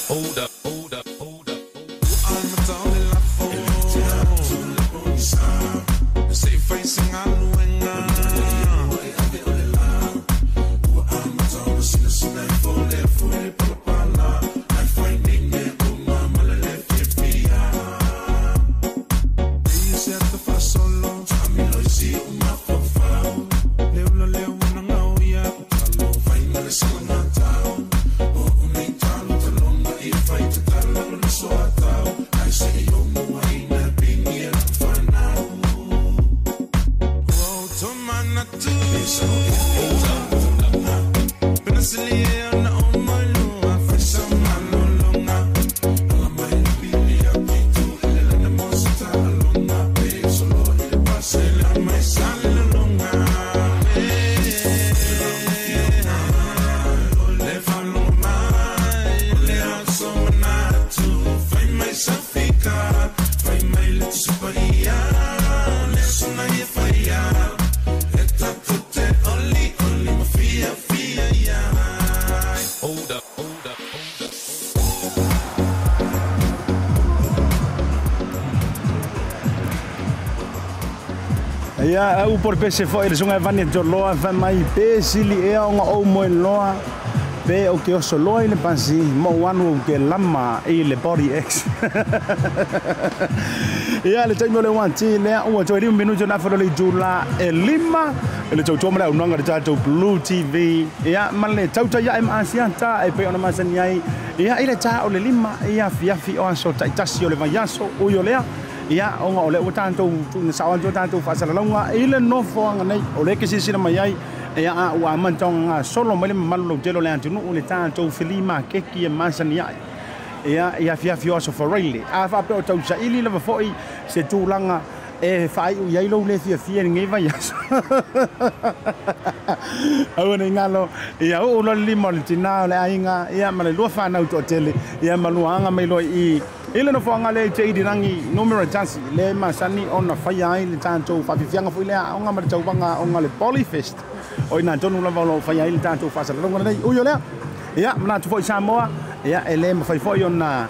Hold up, hold up, hold up. Hold up. Hold up, hold up, hold up. Hold up, hold up, hold up. Ia au por pese foi le sunga vani joloa fa mai pe sili e o o mo loa pe o ke oso loa i le pasi mo wanu ke lama i le body x. Ia le taimi o le wanti le ua toe 5 minuti na falo le jula e lima le tau mala unanga le tatou Blue TV ia ma le tauta ia ma asiata e pe ona masani ai ia i le ta o le lima ia fiafi o aso taitasi o le vaiaso ui o lea ia onga o le ua tatou tuuina sao atu tatou faasalalauga i le nofoaga nei o le ke silasila mai ai ia a ua amataga solo mai le mamalu lautele o le atunuu le tatou filima keki e masani ai ia ia fiafi o aso faraile a faapea o tausaili lava fo'i se tulaga e faai'u i ai lou le fiafia lenei vaiaso aua nei galo ia oo loa le lima o le tinā o le aiga ia ma le lua fanau to'atele ia ma luaaga mai loa i i le nofoaga lea i te ilirangi numero tasi le masani ona faia ai le tatou faafiafiaga fo'i lea aoga ma le tauvaga aoga le Polyfest o ina tonu lava o loo faia ai le tatou faasalalauga lenei ui o lea ia manatu fo'i Samoa ia e lē mafai fo'i ona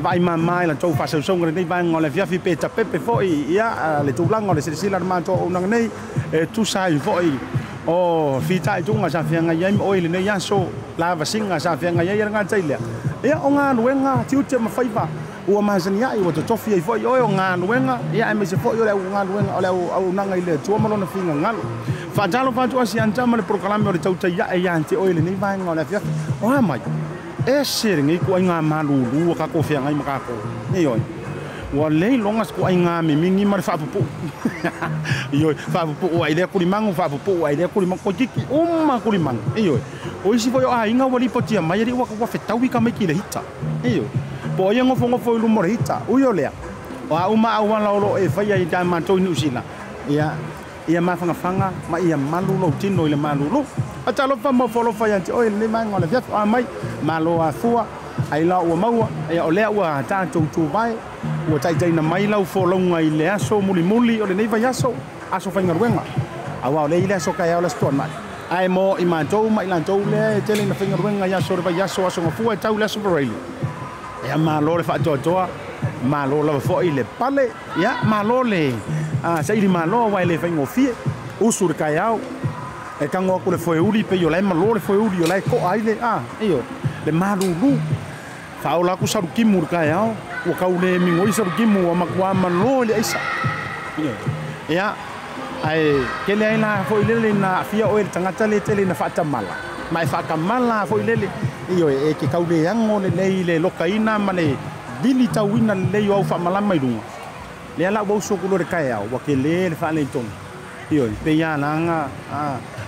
vaai māmā i latou faasausauga lenei vaega o le afiafi pe tapepe fo'i ia le tulaga o le silasila le matou auaunaga nei e tusa ai fo'i o fitaituga sa feagai ai ma oe i lenei aso lavasiga sa feagai ai e le gatai lea ia o galuega tiute ma faiva ua masani ai ua totofi ai fo'i oe o galuega ia aemaise fo'i o le augaluega o le auaunaga i le Atua ma lona figagalo faatalofa atu asiata ma le polokalame o le tautai ae ia te oe i lenei vaega o le afiafi o a mai ese lenei kuaiga malūlū a kākou feagai ma kākou nei oe ua lei loga se kuaiga mimigi ma le faapupu'u ioe faapupu'u ai lea kulimagu faapupu'u ai lea kulimagu koitiki uma kulimagu ioe o isi foi o aiga ua lipotia mai ali'i ua fetaui tamaiti i le hita ioe po o ia gofogofo i luma o le hita ui o lea o a uma auala o loo e faia i tae matou i Niusila ia ia mafagafaga ma ia malu lou tino i le malūlū. Atalofa ma folofa ia te oe lenei vaega o le afiafi o a mai malo afua Ai la ua maua, ia o lea ua tatou tuvae, ua taitaina mai lau folauga i le aso mulimuli o lenei vaiaso, aso faigaluega. Auā o lea i le aso taeao le Aso Toonai. Ae mo i matou ma i latou lea e tele ina faigaluega i aso o le vaiaso, aso Gafua e tau i le aso Faraile. Ia malo le faatoatoa, malo lava foi le pale, ia malo le saili malo aua e le faigofie. Usu i le taeao, e tago atu le foeuli pei o la e malo le foeuli o la e to'a ai le a, ioe, le malulu. Faaola atu salutimu i le taeao, ua tau le migoi salutimu ua matua malo i le aisa. Ioe. Ia, ae tele ai la foi lele ina aafia oe i le tagata lea tele ina faatamala, ma e faatamala foi lele, ioe, e te tau le ago lelei i le lokaina ma le vili tauina lelei o au faamalama i luga. Lea la ua usu atu loa i le taeao, ua tele le faaletonu. Ioe, pei lava la na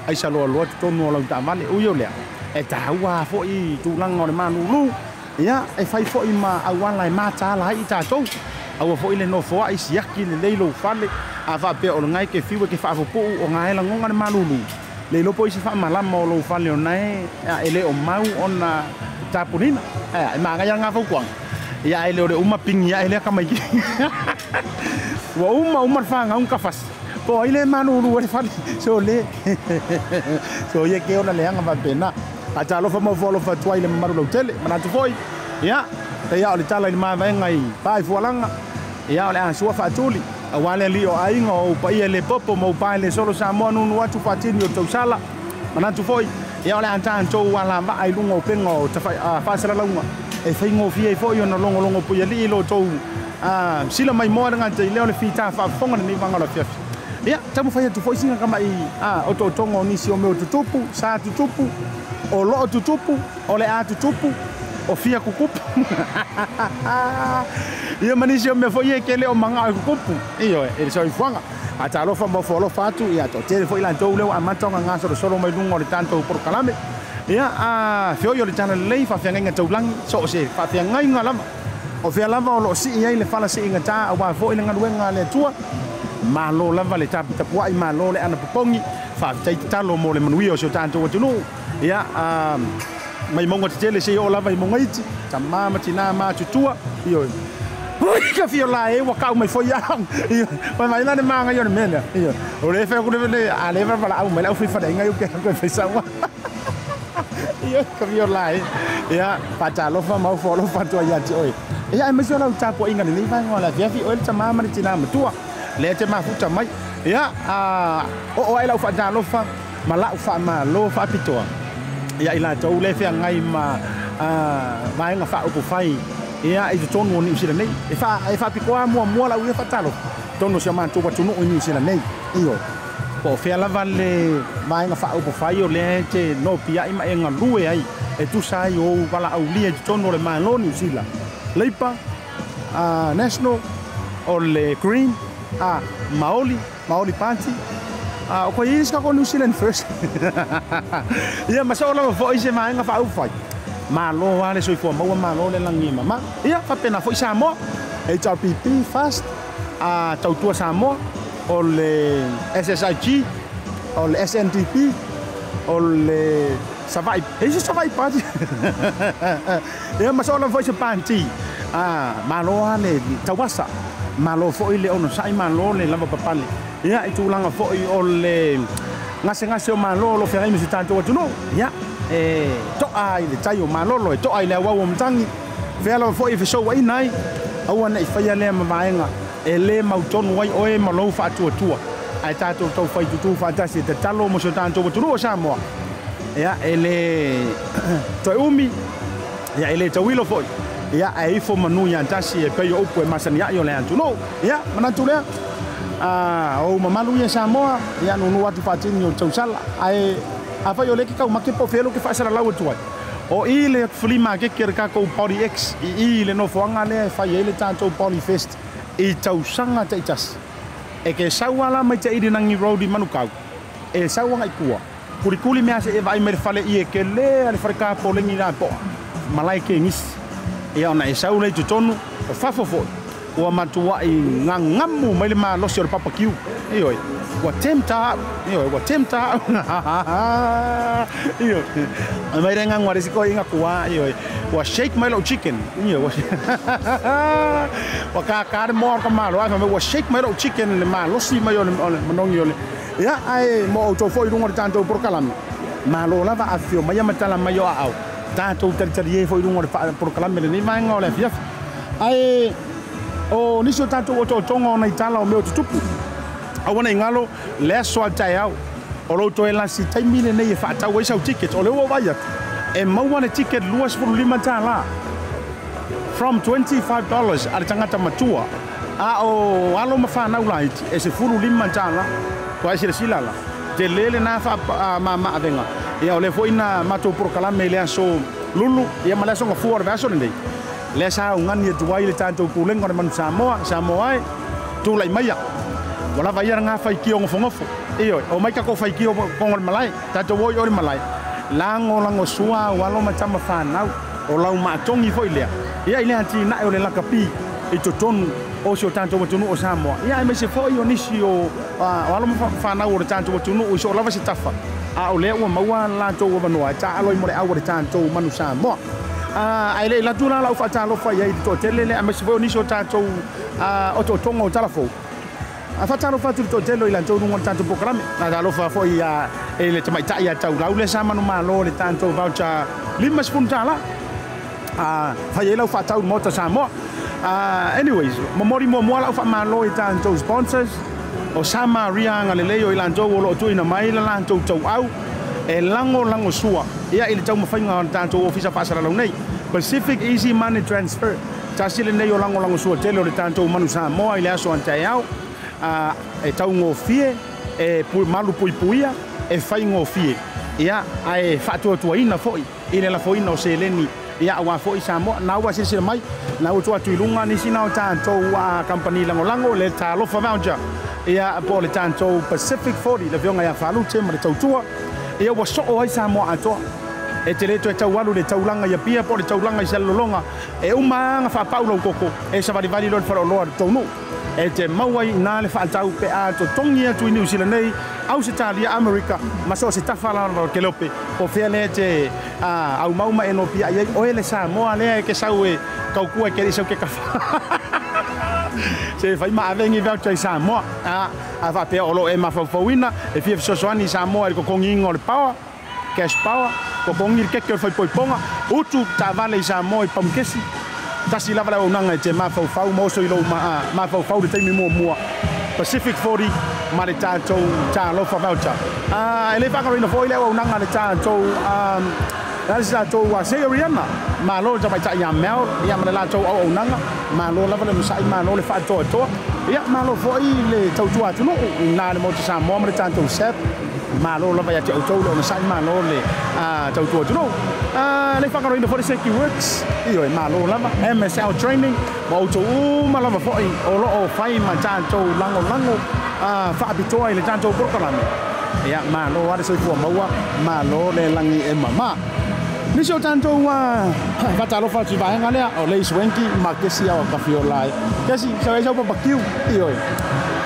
aisa loaloa totonu o lau taavale. Ui o lea, e taua foi i tulaga o le malulu, ia, e fai foi ma auala e mataala ai i tatou. Aua foi le nofoai siaki lelei lou fale, a faapea o lena e te fiu e te faapupuu o na e lagona le malulu, le iloa po o ai se faamalama o lou fale o na e le o mau ona tapunina. E manaia lena fautuaga. Ia ae le o le uma pigi ae lea tamaiti. Ua uma uma le fanau na tafasi. Po o ai le malulu ai le fale. Sole. Soia ke ona leaga faapena. Faatalofa ma ofo alofa atu ai i le mamalu lautele. Manatu foi, ia, pei lava o le tala i le mavaega i pa i Fualaga, ia, o le a sua faatuli, aua le alii o aiga, o ou paia le popo ma ou pae le solo Samoa nunu atu faatini o tausala. Manatu foi, ia, o le a tatou alavaa i luga o upega o faasalalauga e faigofie ai foi ona logologo puialii lo outou sila maimoa le gata i lea o le fita faafofoga lenei vaega o le afiafi. Ia, taumafai atu foi sina tamai otootoga o nisi o mea o tutupu, sa tutupu, o loo tutupu, o le a tutupu, o fia tutupu. Ia ma nisi o mea foi e tele o magao e tutupu. Ioe, e le soifuaga. Faatalofa ma ofo alofa atu, ia toatele foi latou lea ua amata ona gasolosolo mai luga o le tatou polokalame. Ia, a feoi o le talalelei, faafeagaiga taulagi, so o se faafeagaiga lava. O fea lava o lo o sii ai le fala siigatā aua foi le galuega a le Atua. Malo lava le taputapuai, malo le anapopogi, faafetai tatalo mo le manuia o si o tatou atunuu. Ia, a mai mauga tetele seia oo lava i mauga iti, tama ma tina matutua, ioe. Ui, ka fia la e ua kau mai foi au. Ioe, mai mai la le magaia o le mea lea. Ioe, o le fai atu le, a le valaau mai le aufaifaleiga i ke koe fai saua. Ioe, ka fia la e. Ia, faatalofa ma ofo alofa atu ai ia te oe. Ia, aemaise o lau tapuaiga i lenei vaega o le afiafi, oe le tama ma le tina matua, lea e te mafuta mai. Ia, a oo ae lau faatalofa ma lau faamalo faapitoa ia i latou lea e feagai ma vaega faaupufai ia i totonu o Niu Sila nei. E faapitoa muamua lau ia faatalofa totonu o si o matou atunuu i Niu Sila nei. Ioe, po o fea lava le vaega faaupufai o lea e te nopiai ma e galue ai e tusa ai o ou valaaulia i totonu o le Malo o Niu Sila, Labour, National, o le Green, Maoli, Maoli Party, o koe i isi kako New Zealand First. Ia, ma soo lava foi se vaega faaupufai. Malo lava le soifua maua, malo le lagi e mama. Ia, faapena foi Samoa, HRPP, FAST, Tautua Samoa, o le SSIG, o le SNDP, o le Savaii, e i se Savaii Party. Ia, ma soo lava foi se Pati. Malo lava le tauasa, malo foi le onosai, malo le lavapapale. Ia, i tulaga foi o le gasegase o malo o lo o feagai ma si tatou atunuu, ia, e to'a i le tai o malolo, e to'a i le auau o matagi, fea lava foi e fesouaina ai, aua ne i faia lea ma vaega e le mautonu ai oe ma lou faatuatua, ae tatou taufai tutū faatasi e tatalo mo si o tatou atunuu o Samoa. Ia, e le toe umi, ia, e le tauilo foi, ia, ae ifo manu ia tasi e pei o upu e masani ai o le atunuu. Ia, manatu lea, o ou mamalu ia Samoa, ia, nunu atu faatini o le tausala, ae afai o lea ke taumate po o fea lou ke faasalalau atu ai. O i le flea market le tatou Body X i i le nofoaga lea e fai ai le tatou Body Fest i tausaga taitasi. E ke sau lava la mai te Irinangi Road i Manukau, e sau agai tua, kulikuli mea se e vaai mai le fale i e kele a le fale kapoleni la poa, malae kegisi. Ia ona e sau lea i totonu, o fafo foi. Ua matua'i gagamu mai le malosi o le papakiu. Ioe, ua tempta a'u. Ioe, ua tempta a'u. Ioe, mai le gagu a le isi toeaina tuā. Ioe, ua shake mai la'u chicken. Ioe, ua ua kākā le moa o le tamaloa ae fai mai ua shake mai la'u chicken i le malosi mai o le manogi o le. Ia, ae mo outou foi i luga o le tatou polokalame, malo lava afifio maia ma tala mai o aao, tatou talitalie foi i luga o le polokalame i lenei vaega o le afiafi. Ae o nisi o tatou otootoga o nai tala o mea o tutupu, aua ne i galo le aso a le taeao, o lou toe lasi taimi lenei e faatau ai sau ticket. O lea ua ou vaai atu, e maua le ticket $25 from $25 a le tagata matua, a o alo ma fanau laiti e $15. Ua e silasila la, tele lena faamamaavega. Ia o lea foi na matou polokalame i le aso Lulu ia ma le aso Gafua o le vaiaso lenei, lea sa augani atu ai le tatou Pulega o le Manu Samoa, Samoa e, tulai maia. Ua lava ia lena faitio nofonofo. Ioe, omai tatou faitio totonu o le malae, tatou o i o i le malae, lagolagosua au alo ma tama fanau, o lau maatogi foi lea, ia i le atinae o le lakapi i totonu o si o tatou atunuu o Samoa, ia aemaise foi o nisi o alo ma fanau o le tatou atunuu i so o lava se tafa, a o lea ua maua latou avanoa e taaalo ai mo le au a le tatou Manu Samoa. Ae le i latu la lau faatalofa i ai i le toatele lea, aemaise foi o nisi o tatou otootoga o Talafou. A faatalofa atu i le toatele o i latou i luga o le tatou polokalame. Faatalofa foi i le tamaitai ia Taulau lea sa manumalo i le tatou voucher $50. Fai ai lau faatau i le Maota Samoa. Anyways, momoli muamua lau faamalo i tatou sponsors, o Samaria Agalelei o i latou o lo o tuuina mai le latou tauau e lagolagosua ia i le taumafaiga o le tatou ofisa faasalalau nei. Pacific Easy Money Transfer, tasi lenei o lagolagosua tele o le tatou Manu Samoa i le aso a taeao, e taugofie, e malu puipuia, e faigofie, ia, ae faatuatuaina foi i le lafoina o seleni, ia, aua foi Samoa. Na ua silasila mai, na ua tuu atu i luga nisi na o tatou kamupani lagolago, le Talofa Voucher, ia, po o le tatou Pacific 40, le afioga ia Falute ma le tautua, ia, ua soo ai Samoa atoa. E te le toe tau alu i le taulaga i Apia po o le taulaga i Salelologa, e uma lava ona faapau lau koko, e savalivali loa i le faleoloa a le tou nuu. E te maua ai i ina le faatau pe a totogi atu i Niu Sila nei, Ausetalia, Amerika, ma so o se tafa lava o le kelope, po o fea lea e te aumau ma e nopiai ai oe le Samoa lea e ke sau e taukua e ke alii sau ke kafa. Se fai ma ave ni voucher i Samoa. A faapea o lo o e mafaufauina, e fia fesoasoani i Samoa i le totogiina o le power, cash power, totogi le keke o le faaipoipoga, utu taavale i Samoa i pamukesi, tasi lava le auaunaga e te mafaufau ma oso i lou mafaufau i le taimi muamua, Pacific 40 ma le tatou Talofa Voucher. E le faagaloina foi le auaunaga a le tatou le se tatou Seiriana, malo le tamaitai ia Mel ia ma le latou auaunaga, malo lava le onosai, malo le faatoatoa, ia malo foi le tautua atunuu i ina le Maota Samoa ma le tatou SAP, malo lava ia te outou le onosai, malo le tautua atunuu. Le faagaloina foi le Seki Works, ioe, malo lava, MSL Training, ma outou uma lava foi o lo o fai ma tatou lagolago faapitoa i le tatou polokalame. Ia, malo lava le soifua maua, malo le lagi e mama. Nisi o tatou faatalofa atu i vaega lea, o Leis Wenki ma Kesi Awa Kafiola e. Kesi, sau ai sau papakiu, ioe.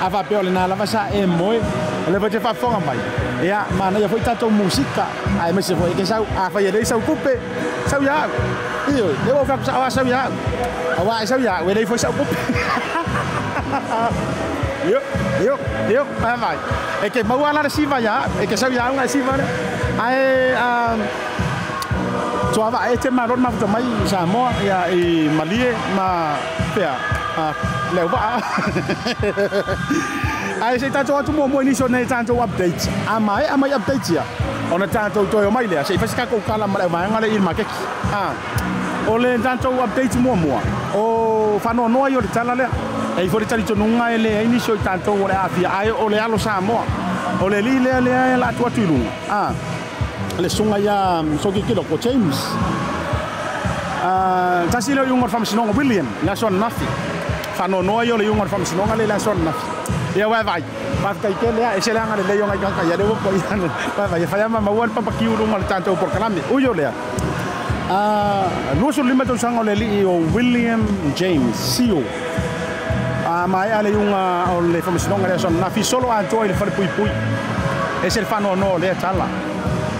A faapea o lena lava sa e moe, o lea foi te faafofoga mai. Ia, manaia foi tatou musika, aemaise foi e ke sau, afai e leai sau tupe, sau ia au. Ioe, lea ua ou fai atu sao lava sau ia au. Aua a e sau ia au, e leai foi sau tupe. Io, io, io, vai vai. E ke maua la le siva ia au, e ke sau ia au ngai siva lea. Ae, tuava e te malo le mafuta mai i Samoa, ia, i Malie ma fea, Leauvaa. Ae se i tatou atu muamua i nisi o nei tatou updates. A maea mai updates ia, ona tatou toe omai lea, se i fai se tatou tala ma le auvaega lea i le maketi. O le tatou update muamua, o faanoanoa ia o le tala lea. E i ai foi le talitonuga e leai nisi o i tatou o le aafia, ae o le alo Samoa. O le alii lea lea e la atu atu i luga, le susuga ia Soki Kiloko James. Tasi lea o iuga o le Faamasinoga William i le aso ananafi. Faanoanoa ia o le iuga o le Faamasinoga lea i le aso ananafi. Ia vaevaai, faafetai tele lava, ese le agalelei o nai tagata ia lea ua paia. Vaevaai, e fai lava ma maua le papakiu i luga o le tatou polokalame. Ui o lea, 25 tausaga o le alii o William James Sio. A maea le iuga o le faamasinoga i le aso ananafi, solo atoa i le falepuipui. E ese le faanoanoa o lea tala.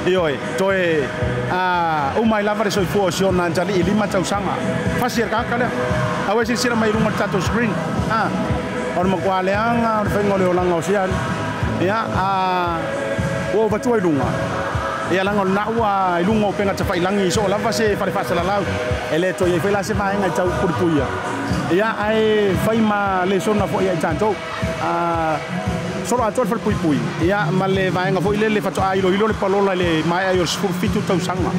Ioe, toe uma ai lava le soifua o si ona atalii 5 tausaga. Fasi e le tagata lea. Aua e silasila mai i luga o le tatou screen. O le matua leaga o le faiga o le olaga o sia ia ua ou avatua i luga. Ia leaga o lena ua i luga o upega tafailagi i soo lava se fale faasalalau. E le toe i ai foi la se vaega e tau puipuia. Ia ae fai ma lesona foi ia i tatou. Solo atoa le falepuipui, ia ma le vaega foi lele faatoa iloilo le palola i le maea ai o le 17 tausaga.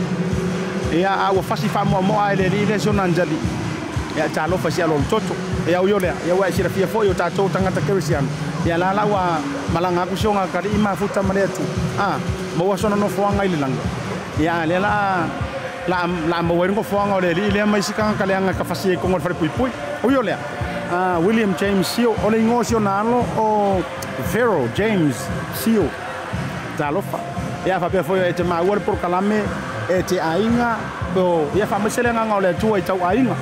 Ia a ua fasi faamoamoa e le alii lea si ona atalii. Ia talofa si aloalo toto. Ia ui o lea, ia ua e silafia foi o tatou tagata kerisiano. Ia la la ua malaga atu si ona atalii mafuta ma le Atua. Maua sona nofoaga i le lagi. Ia a lea la la maua ai le nofoaga o le alii lea ma isi tagata leaga e ka fasi ai i totonu o le falepuipui. Ui o lea, William James Sio, o le igoa o si ona alo o Vero James Sio. Talofa. Ia faapea foi e te maua le polokalame e te aiga po ia faamaise le agaga o le Atua i tau aiga.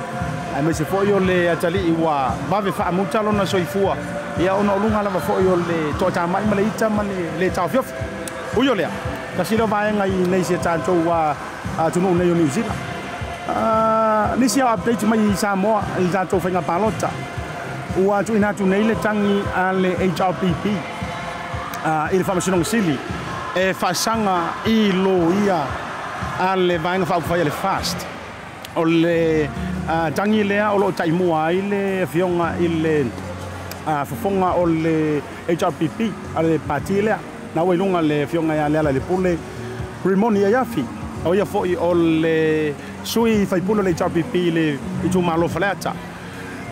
Aemaise foi o le atalii ua vave faamuta lona soifua. Ia ona o luga lava foi o le toatamai ma le ita ma le le taofiofi. Ui o lea, tasi lea vaega i nei si a tatou atunuu nei o Niu Sila. Nisi au update mai i Samoa i tatou faiga palota. Ua tuuina atu nei le tagi a le HRPP i le Faamasinoga Sili e faasaga i loia a le Vaega Faaupufai a le FAST. O le tagi lea o lo o taimua ai le afioga i le fofoga o le HRPP a le pati lea. Na ua i luga le afioga ia Lealailepule Rimoni Aiafi, o ia foi o le sui faipule o le HRPP i le itumalo Faleata.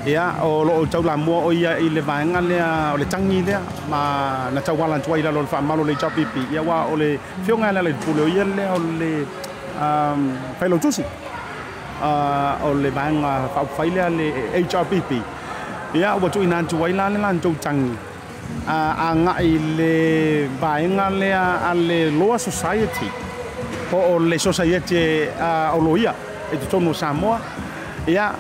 Ia, o lo o taulamua o ia i le vaega lea o le tagi lea ma na tauala atu ai i lalo o le faamalu o le HRPP. Ia, aua o le afioga ia Lealailepule, o ia lea o le failautusi o le vaega faaupufai lea le HRPP. Ia, ua tuuina atu ai la le latou tagi agai i le vaega lea a le Law Society, po o le Sosaiete o Loia i totonu o Samoa. Ia,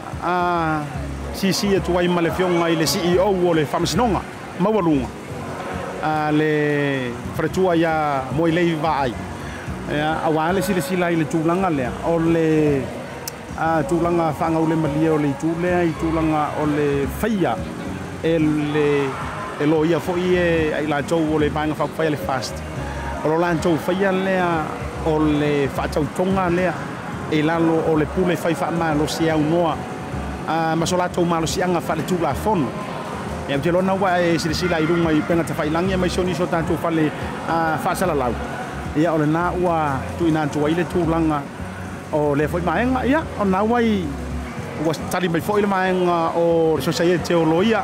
sisi atu ai ma le afioga i le CEO o le Faamasinoga Maualuga, le faletua ia Moelei Vaai. Ia, aua le silasila i le tulaga lea o le tulaga faagaulemalie o le itu lea i tulaga o le faia e le e loia foi e ai latou o le Vaega Faaupufai a le FAST. O lo latou faia lea o le faatautoga lea i lalo o le pule fai faamalosi e aunoa ma so latou malosiaga faaletulafono. Ia, ou te iloa ua e silasila i luga i upega tafailagi aemaise o nisi o tatou fale faasalalau. Ia, o lena ua tuuina atu ai le tulaga o lea foi vaega. Ia, o lena ua i ua tali mai foi le vaega o le Sosaiete o Loia.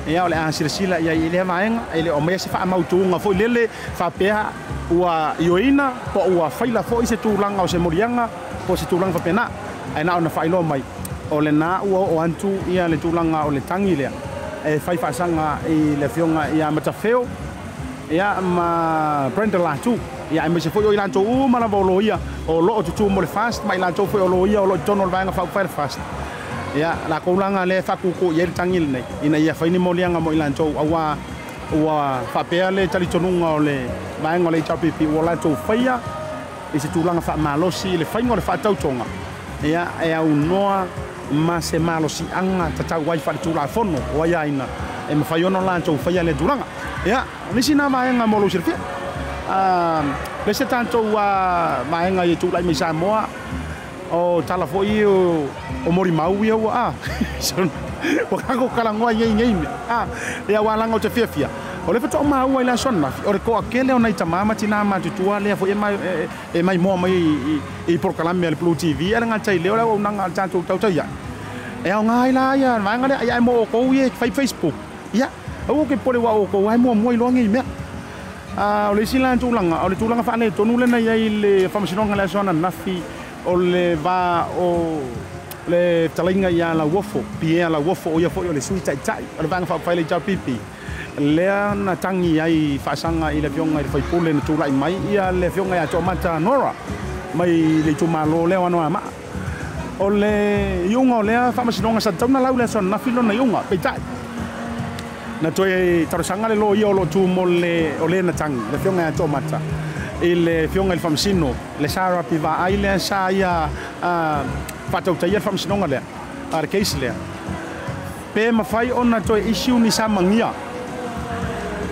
Ia, o le a silasila i ai i lea vaega. E le o aumaia se faamautuga foi lele faapea ua ioeina po ua faila foi se tulaga o se moliaga po o se tulaga faapena. Ae na ona faailoa mai, o lena ua oo atu ia le tulaga o le tagi lea e fai faasaga i le afioga ia Matafeo ia ma Brenda Latu. Ia, aemaise foi o i latou uma lava o loia o lo o tutū mo le FAST ma i latou foi o loia o lo o i totonu o le Vaega Faaupufai a le FAST. Ia, latou laga lea e faakuku i ai le tagi lenei ina ia fai ni moliaga mo i latou, aua ua faapea le talitonuga o le vaega o le HRPP ua latou faia i se tulaga faamalosi i le faiga o le faatautoga, ia, e aunoa ma se malosiaga tatau ai faaletulafono o aiaina e mafai ona latou faia lea tulaga. Ia, o nisi na vaega mo lou silafia. Le se tatou vaega i tulai mai Samoa, o tala foi o molimau ia ua ua tatou talanoa i nei mea. Ia, ua laga o te fiafia. O le faatoa maua i le aso ananafi, o le toatele o nai tamā ma tinā matutua lea foi e maimoa mai i polokalame a le Blue TV, ae le gata i lea o le auaunaga a le tatou tautai ai. E aoga ai la ia vaega lea, ia ae mo outou ia e fai Facebook. Ia, aua ke popole ua outou ai muamua iloa nei mea. O le isi la tulaga, o le tulaga faaletonu lea na i ai i le Faamasinoga i le aso ananafi, o le va o le fetalaiga ia Lauofo, Pierre Lauofo, o ia foi o le Sui Taitai o le Vaega Faaupufai a le HRPP, lea na tagi ai faasaga i le afioga i le faipule na tulai mai ia le afioga ia Toomata Nora mai le itumalo lea o Anoamaa. O le iuga o lea faamasinoga sa tatau ona lau le aso ananafi lona iuga, peitai Na toe talosaga le loia o loo tu mo le o lē na tagi le afioga ia Toomata i le afioga i le Faamasino le Sarah Pivaai lea sa ia faatautaia le faamasinoga lea a le case lea pe mafai ona toe issue ni samagia.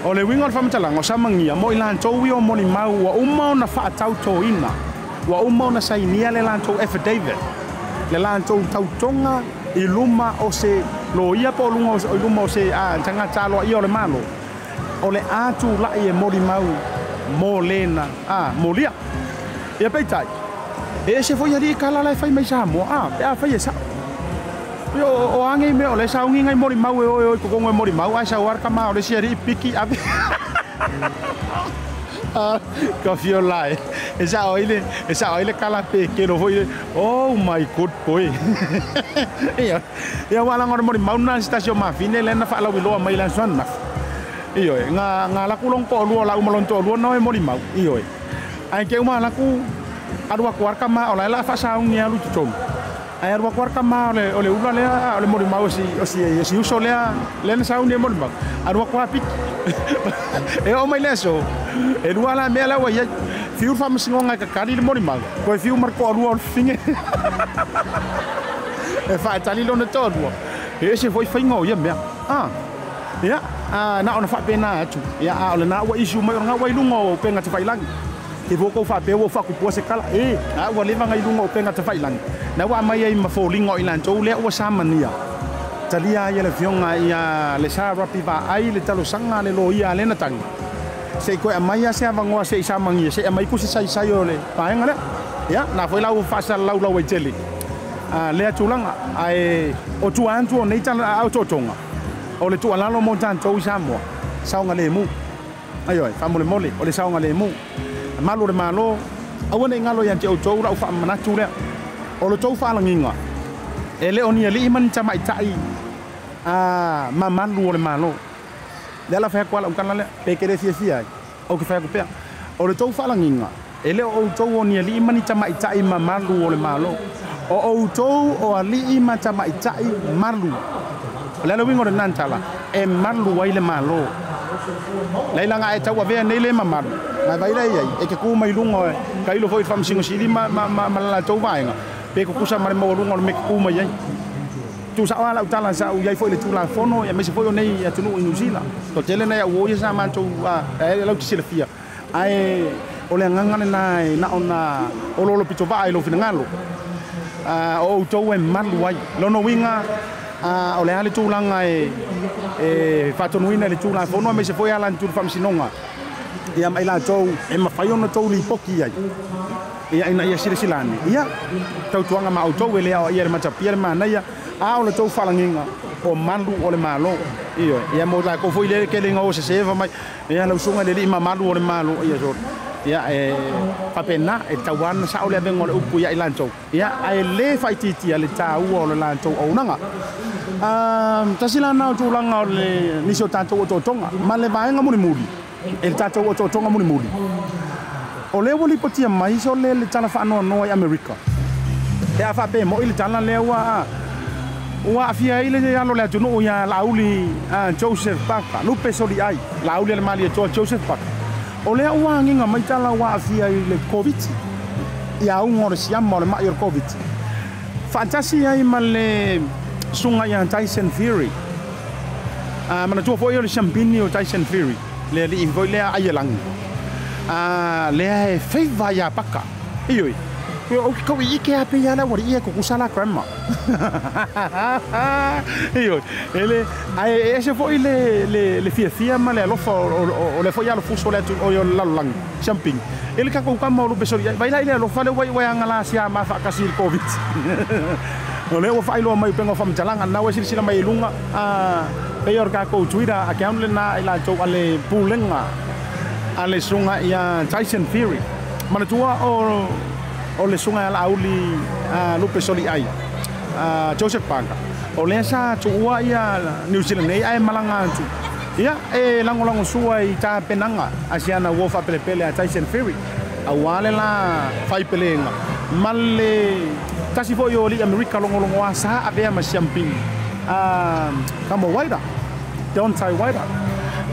O le uiga o le faamatalaga o samagia mo i latou ia o molimau ua uma ona faatautoina, ua uma ona sainia le latou affidavit, le latou tautoga i luma o se loia po o luga i luma o se tagata aloaia o le Malo, o le a tula'i e molimau mo lena molia. Ia peitai, e ese foi alii kala la e fai mai Samoa, pe a fai e sa'o. O age mea o le saugiga i molimau e oe oe totogo e molimau ae sau ka ma o le isi alii piki ave. Ka fio lae e sa'o ai le e sa'o ai le kala pekelo foi. Oh my god boy. Ia ia ua laga o le molimau lena se tasi o mafine lea na faalauiloa mai le aso ananafi. Ioe, ga laku lona toalua o lau ma lona toalua na o e molimau. Ioe, ae ke uma laku alu atu lava le tama o la e la faasaugi alu i totonu, ae alu atu lava le tama o le ula lea o le molimau o si uso lea lea na sauni e molimau, alu atu lava piki. E oo mai le aso e lua la mea la ua iai, fiu le faamasinoga e kakali le molimau, toe fiu ma le toalua o le fafine e faatali lona toalua. E ese foi faiga o ia mea ia na ona faapena atu. Ia a o lena ua issue mai o lena ua i luga o upega tafailagi ke ua kou faapea ua faakupua se kala e a ua leva na i luga o upega tafailagi na ua aumai ai ma foliga o i latou lea ua samania talia ai e le afioga ia le Sa Rapi Vaai le talosaga a le loia a lena tagi se i toe aumai a se avanoa se i samagia se i aumai kusi saisai o le vaega lea. Ia na foi la ua faasalalaulau ai tele lea tulaga ae o tua atu o nei tala otootoga o le tuualalo mo tatou i Samoa saogalemu. Aioe, faamolemole o le saogalemu malu o le Malo aua nei galo ia te outou lau faamanatu lea o le tou faalagiga e le o ni alii ma ni tamaita'i mamalu o le Malo lea la fai atu ala ukala lea pe ke le fiafia ai ou ke fai atu pea o le tou faalagiga e le o outou o ni alii ma ni tamaita'i mamalu o le Malo, o outou o alii ma tamaita'i malu. O le ala uiga o lena tala e malu ai le Malo laila e tauavea nei le mamalu ma vai lea iai e ke ku mai luga kailo foi i le Faamasino Sili ma le latou vaega pe kukusa ma le maualuga o le mea ke ku mai ai. Tuusa'o a lau tala sa ou iai foi i le Tulafono aemaise foi o nei atunuu i Niu Sila toatele nai au o ia sa matou e lau te silafia ae o le agaga lena e na ona ololo pitovaa i lou finagalo o outou e malu ai lona uiga o le a le tulaga e faatonuina i le Tulafono aemaise foi ala atu i le Faamasinoga ia ma i latou e mafai ona tou lipoki ai ia ina ia silasila ane ia tautuaga ma outou e le aoaia le matapia le manaia a o le tou faalagiga o malu o le Malo. Ioe, ia mo lakou foi lea kelega o sesē mai ia lau susuga i le alii mamalu o le Malo ia so ia e faapena e tauana sa'o le avega o le upu ia i latou ia ae lē faaitiitia le tāua o le latou auaunaga. Tasi lana o tulaga o le nisi o tatou otootoga ma le vaega mulimuli e le tatou otootoga mulimuli o lea ua lipotia mai so le le tala faanoanoa i Amerika pe a faapea mo'i le tala lea ua aafia ai le alo o le atunuu ia Laauli Joseph Paka Lupe Soliai Laauli a le Malietoa Joseph Paka o lea ua agiga mai tala ua aafia i le Koviti ia auga o le siama o le ma'i o le Koviti faatasi ai ma le susuga ia Tyson Fury. Manatua foi o le siampini o Tyson Fury le alii foi lea aielagi lea e feiva ia Paka. Ioe, o ke kau i ike a pe ia la ua ia kukusa la grandma. Ioe, ele ae ese foi le fiafia ma le alofa o le foi alofuso le atu o le lalolagi siampini ele kakou kama o lupe soli vai la i le alofa le ua ua aga la sia ma faakasi i le Covid. O lea ua faailoa mai upega o faamatalaga na ua silasila mai i luga pei o le kakou Twitter account lena i latou a le pulega a le susuga ia Tyson Fury. Manatua o le susuga ia Laauli Lupe Soliai Joseph Parker o lea sa tuua ia New Zealand nei ae malaga atu ia e lagolagosua i tapenaga a siana uo faapelepele a Tyson Fury auā le la faipelega ma le tasi foi o alii Amerika logologoa sa avea ma siampini kama Waira. Deontay Wilder.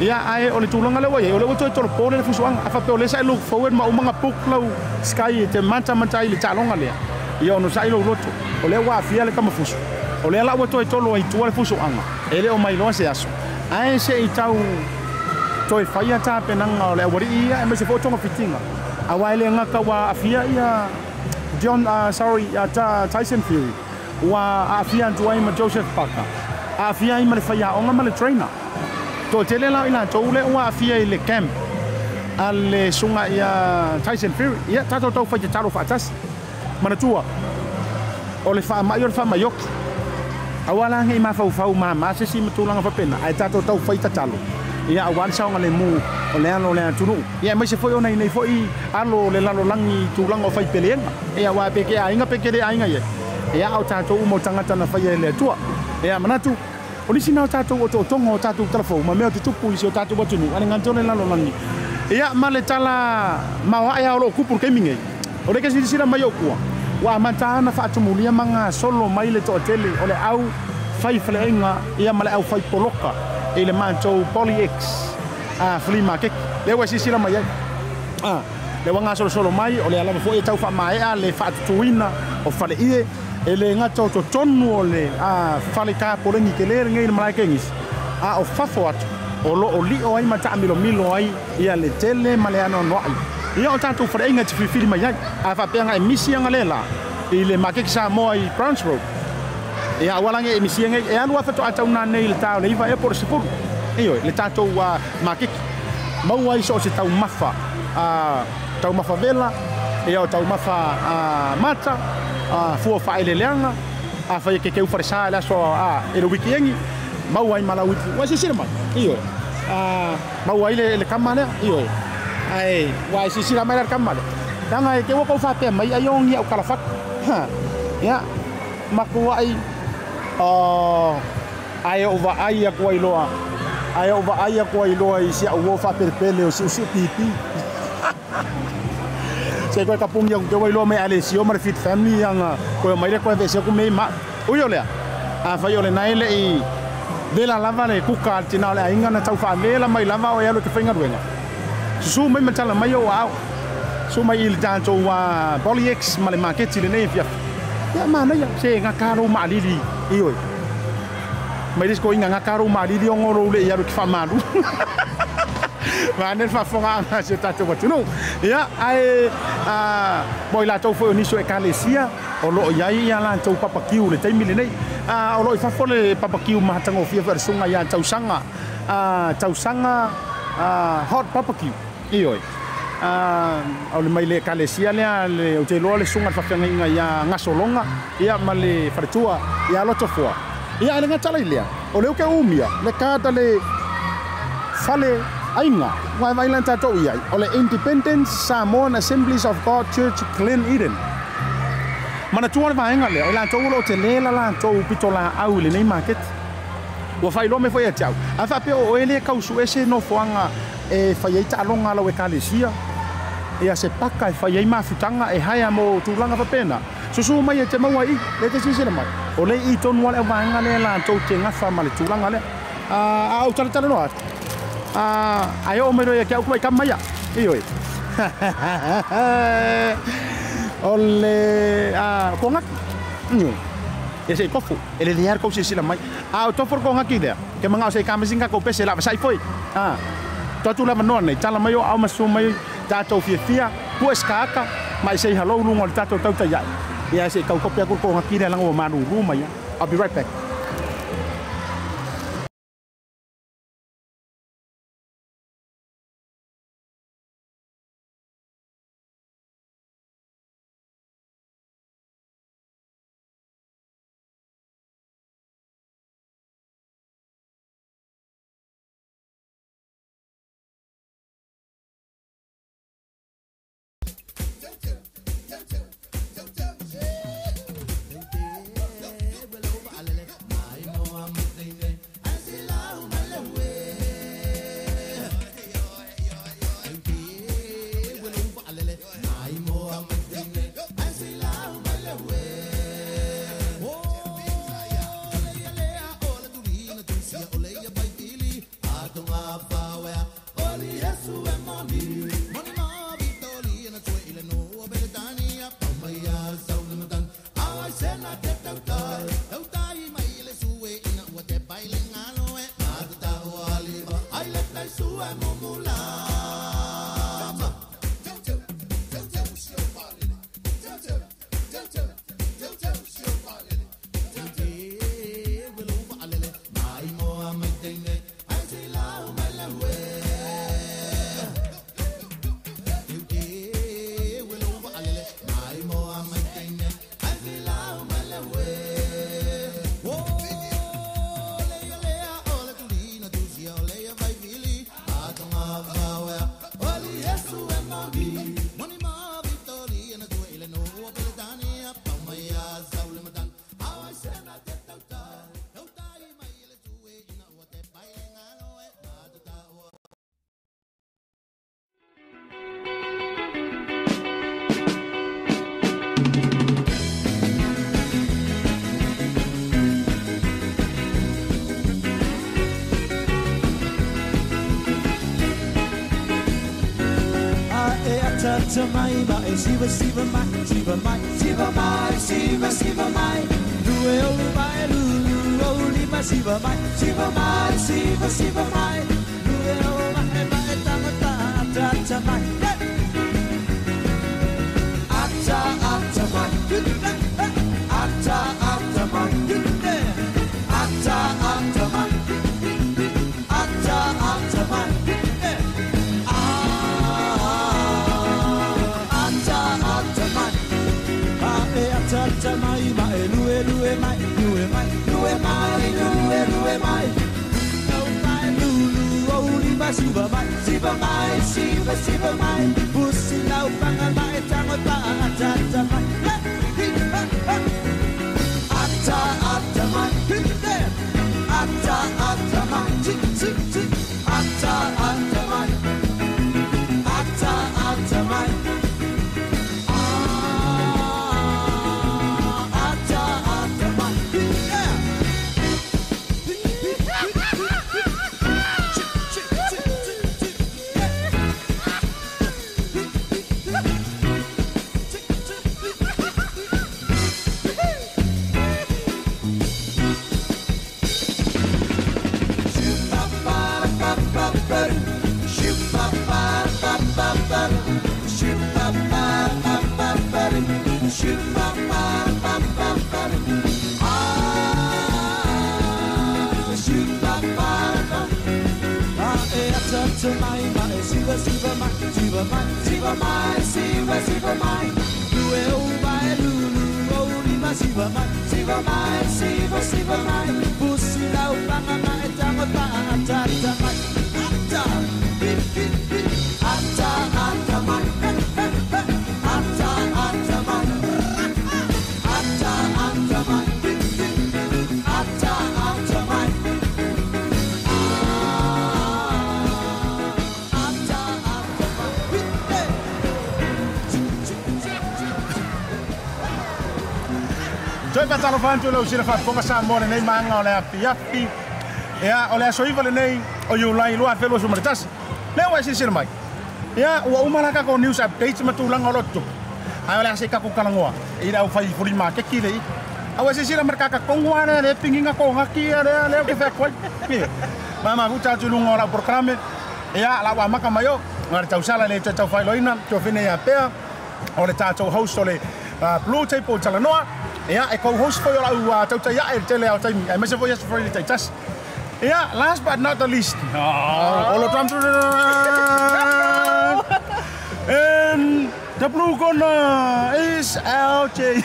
Ia, ae o le tulaga lea ua i ai, o lea ua toe tolopo le fusuaga. A faapea o lea sa e look forward ma uma ona book lau Sky e te matamata ai i le taaloga lea, ia onosai lou loto. O lea ua aafia le tamafusu. O lea la ua toe tolo ai i tua le fusuaga, e le o mailoa se aso. Ae se i tau toe faia tapenaga o le aualii ia aemaise foi o togafitiga, aua e le gata ua aafia ia John, sorry, Tyson Fury, ua aafia atu ai ma Joseph Parker, aafia ai ma le faiaoga ma le trainer. Toatele la o i latou lea ua aafia i le camp a le susuga ia Tyson Fury. Ia, tatou tau fai tatalo faatasi. Manatua, o le faamai o le faamai oki. Aua la ne i mafaufau mama se isi ma tulaga faapena, ae tatou tau fai tatalo, ia aua le saogalemu o le alo o le atunuu. Ia aemaise foi ona i nei foi alo o le lalolagi i tulaga o faipeleega. Ia aua pe ke aiga pe ke le aiga i ai, ia a o tatou uma o tagata na faia e le Atua. Ia manatu, o nisi na o tatou otootoga o tatou talafou ma mea o tutupu i si o tatou atunuu, a le gata o le lalolagi. Ia ma le tala maoae lava o lo o tupu i le taimi nei, o lea e silasila mai ou tua, ua amata ona faatumulia ma gasolo mai le toatele o le au fai faleaiga ia ma le au fai poloka i le matou Poly X Flea Market. Lea ua silasila mai ai, lea ua gasolosolo mai, o lea lava foi e tau faamaea le faatutuina o faleie, e le gata o totonu o le fale tapoleni tele lenei i le malae tenisi, a o fafo atu o lo o lio ai ma taamilomilo ai ia le tele ma le anoanoai ia o tatou faleaiga e te filifili mai ai. A faapea na e misi aga le la i le maketi Samoa i Browns Road, ia aua la ne i e misia nei, e alu lava faatoa tauna nei i le ta o le 9 ea po o le 10. Ioe, le tatou maketi maua ai so o se taumafa, taumafa vela, ia o taumafa mata, fua faaeleeleaga, afai e kekeu falesa i le aso i le wikieni, maua ai ma lau ipu. Ua silasila mai, ioe, maua ai le kama lea, ioe. Ae ua e silasila mai la le kama lea, leaga e te ua kou faapea mai ai o ni au kalafatu. Ia, matuai, ae ou vaai atu ai loa, ae ou vaai atu ai loa i si au uo faapelepele o siusiu pipi. Se koe kapuni atu te ua iloa mai Alessio ma le Fit Family aga koe omai lea koe aveese atu mea i maʻu. Ui o lea, afai o lena e le i vela lava le kuka a le tina o le aiga na tau faavela mai lava o e alu e te faigaluega. Susu mai ma tala mai ou aao. Susu mai i le tatou Poly X ma le maketi lenei afiafi. Ia manaia, se gata lou maalili, ioe. Mai le isi toeaina gata lou maalili ona lou le i alu e te faamalu. Vaeane le faafofogaaga a si o tatou atunuu. Ia, ae mo i latou foi o nisi o Ekalesia o lo o i ai a latou papakiu i le taimi lenei. O lo o i fafo le papakiu matagofie foi a le susuga ia Tausaga, Tausaga Hot Barbecue. Ioe. O le mai le Ekalesia lea, ou te iloa le susuga i le faafeagaiga ia Gasologa ia ma le faletua ia Lotofoa. Ia, ae le gata la i lea, o lea ou te umia le card a le fale aiga, ua e vaai la tatou i ai, o le Independent Samoan Assemblies of God Church Glen Eden. Manatua le vaega lea, o i latou o lo o tele la latou pitolaau i lenei maketi. Ua faailoa mai foi ia te au, a faapea o oe lea e tau sue se nofoaga e fai ai taaloga a lau Ekalesia, ia se paka e fai ai mafutaga e haea mo tulaga faapena, susu mai e te maua i i, lea e te silasila mai, o lea e i i tonu lava le auvaega lea latou te gafa ma le tulaga lea. A ou talatalanoa atu, ae oo mai loa ia te au tamai tama ia, ioe. O le kogaki, ioe. Ia se i tofu, e lelei lava le tou silasila mai. A o tofu le kogaki lea, ke manao se i kamasi ni tatou pese la vasai foi. Tuu atu le avanoa nei, tala mai o aao ma susu mai tatou fiafia, pue sikaata, ma i say hello i luga o le tatou tautai ae. Ia se i tau tope atu le kogaki lea leaga ua malulu mai lava. I'll be right back. ata mai ma e siva siva mai siva mai siva mai siva siva mai lue o mai lulu o lima siva mai siva mai siva siva mai lue o mai mai tangata ata ata mai ata ata mai ata ata mai ata ata mai ata ata mai ata ata mai ata ata mai mai lue lue mai lue mai lue mai lue lue mai no mai lulu o lima siva mai siva mai siva siva mai pusi lau panga mai tangata ata ata mai ata ata mai ata ata mai ata ata mai ata ata mai ata ata mai. Siva siva mai siva mai siva mai siva siva mai lue o mai lulu o lima siva mai siva mai siva siva mai pusi lau panga mai tangata ata ata mai ata ata ata mai ata ata mai ata ata mai ata ata mai ata ata mai. Toe faatalofa atu i lau sila faafofoga Samoa lenei maga o le afiafi. Ia, o le aso iva lenei o Iulai 2021. Lea ua e silasila mai. Ia, ua uma la takou news updates ma tulaga o lo tutupu. Ae o le a se i takou kalagoa i le aufai fuli makeki lei. A ua e silasila ma le kakakogo a lea le pigiga kogaki ia lea lea ou te feaku ai. Ia, ma mafuta atu i luga o lau porokalame. Ia, la ua amaka mai o. O le tausala le toe taufailoina, tuafine ia pea. O le tatou host o le Blue Table Talanoa. Ia, e co-host foi o lau tautai ae le tele ao taimi. Aemaise foi aso foi le taitasi. Ia, last but not the least. Oh, olo drum. And the blue corner is LJ.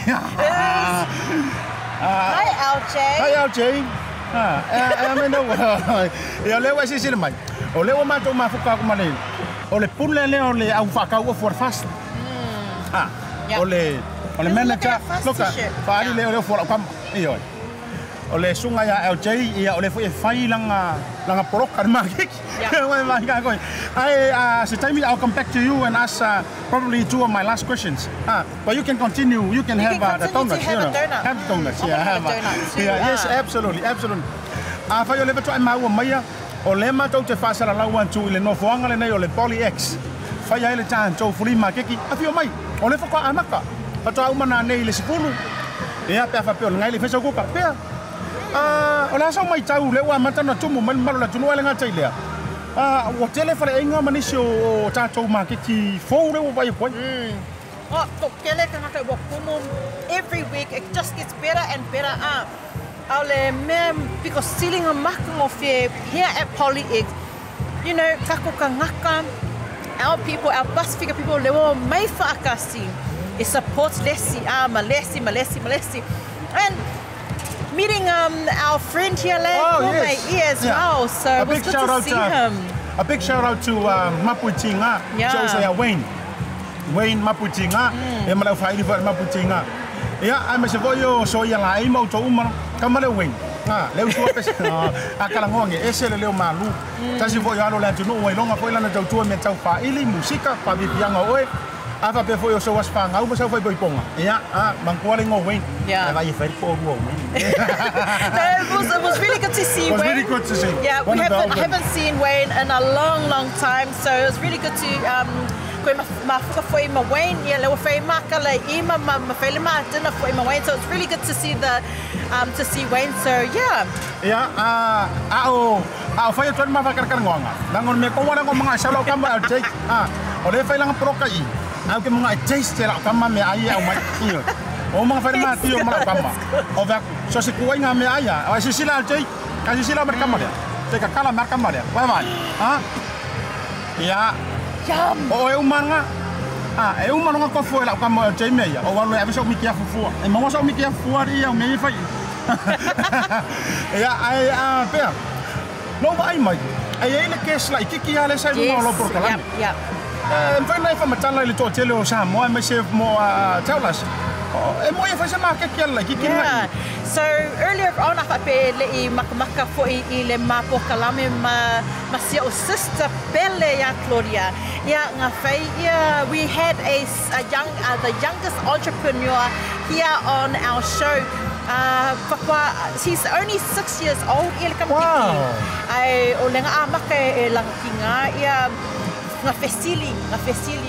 Hi, LJ. Hi, LJ. Ia, o lea ua e silasila mai. O lea ua matou mafuka aku ma le o le pule lea o le au faakau ofu o le fast. Yeah. O le o le Look at manager our fast look t-shirt. faali le o le ofu o lau kama. Ioe. O le suga ia LJ ia o le foi e fai langa langa poloka le makeki. Yeah. Ae se taimi I'll come back to you and ask probably two of my last questions. But you can continue. You can You have can the continue to donuts. have you a know. donut. Have the donuts. I'm Yeah, gonna have a have donut too. Yeah, yes, absolutely, absolutely. Afai o le faatoa e maua maia, o le matou te faasalalau atu i le nofoaga lenei o le Poly X. Fai ai le tatou flea makeki, afio mai, o le faatoa amaka. Faatoa uma nanei i le 10. Ia, pe a faapea o le gai le faisa kuka, pea. O le a sau maitau lea ua amata ona tumu mai le mamalu o le atunuu ae le gata i lea. Ua tele faleaiga ma nisi o tatou makeki fou lea ua vaai atu ai. Oh, toʻatele tagata ua kumu every week. It just gets better and better. A o le mea piko sili ona makagofie here at Poly X. You know, takou tagata, our people, our Pasifika people, le ua omai faakasi. E support lesi, ma lesi, ma lesi, ma lesi. And meeting our friend here, Le, Oh, Kume, yes. as Yeah. well. So A it was big good shout to out see to, him. A big shout out to Mapuitinga. Yeah. So say Wayne. Wayne Mapuitinga. E ma lau faili foi Mapuitinga. Ia, aemaise foi o soia laei ma outou uma. Kama le Wayne. Le usua pese. A kalagoa ge ese le leo malu. Tasi foi o alo le atunuu ua iloga foi lana tautua mea tau faaili, musika, faapipiaga o oe. A faapea foi o sou aso fagau ma sau faaipoipoga. Ia, manatua le igoa o Wayne. Yeah. Ae vaai e fai le toalua o Wayne. No, it was really good to see It was Wayne. really good to see. Yeah, we One of the haven't, old I haven't seen Wayne in a long, long time, so it was really good to Koe mafuka foi ma Wayne, ia le ua fai makala i ma fai le ma dinner foi ma Wayne. So it's really good to see the to see Wayne. So yeah. Ia a o fai atu ma whakarakarangoanga. Lango me ko wana ko mga sa lau kama al take. O le fai langa poroka i. Au ke mga taste lau kama me ai au mai. O mga fai ma tio ma lau kama. O va so se kuai nga me ai. O se sila al take. Ka se sila mar kama le. Te ka kala mar kama le. Vai vai. Ha? Ia. Yum. O e umanga. E uma longa ko foi lau kama al take me ia. O walu e aviso mi kia fufua. E mawa so mi kia fufua ri au me fai. Ia ai a pea. No vai mai. Ai ai le kes la ikiki ale sai mo lo por kalani. Yep. Mfai nai fa matala ile to tele o sa mo mai se mo taulas. E mo e fa se ma ke kia la ikiki na. So earlier on a pe le i makamaka foi i le mapo kalame ma sia o sister Pele ya Claudia. Ia nga fai ia we had a young the youngest entrepreneur here on our show. He's only 6 years old. Wow. Ai o lenga a maka e langa ki ngā ia ngā fesili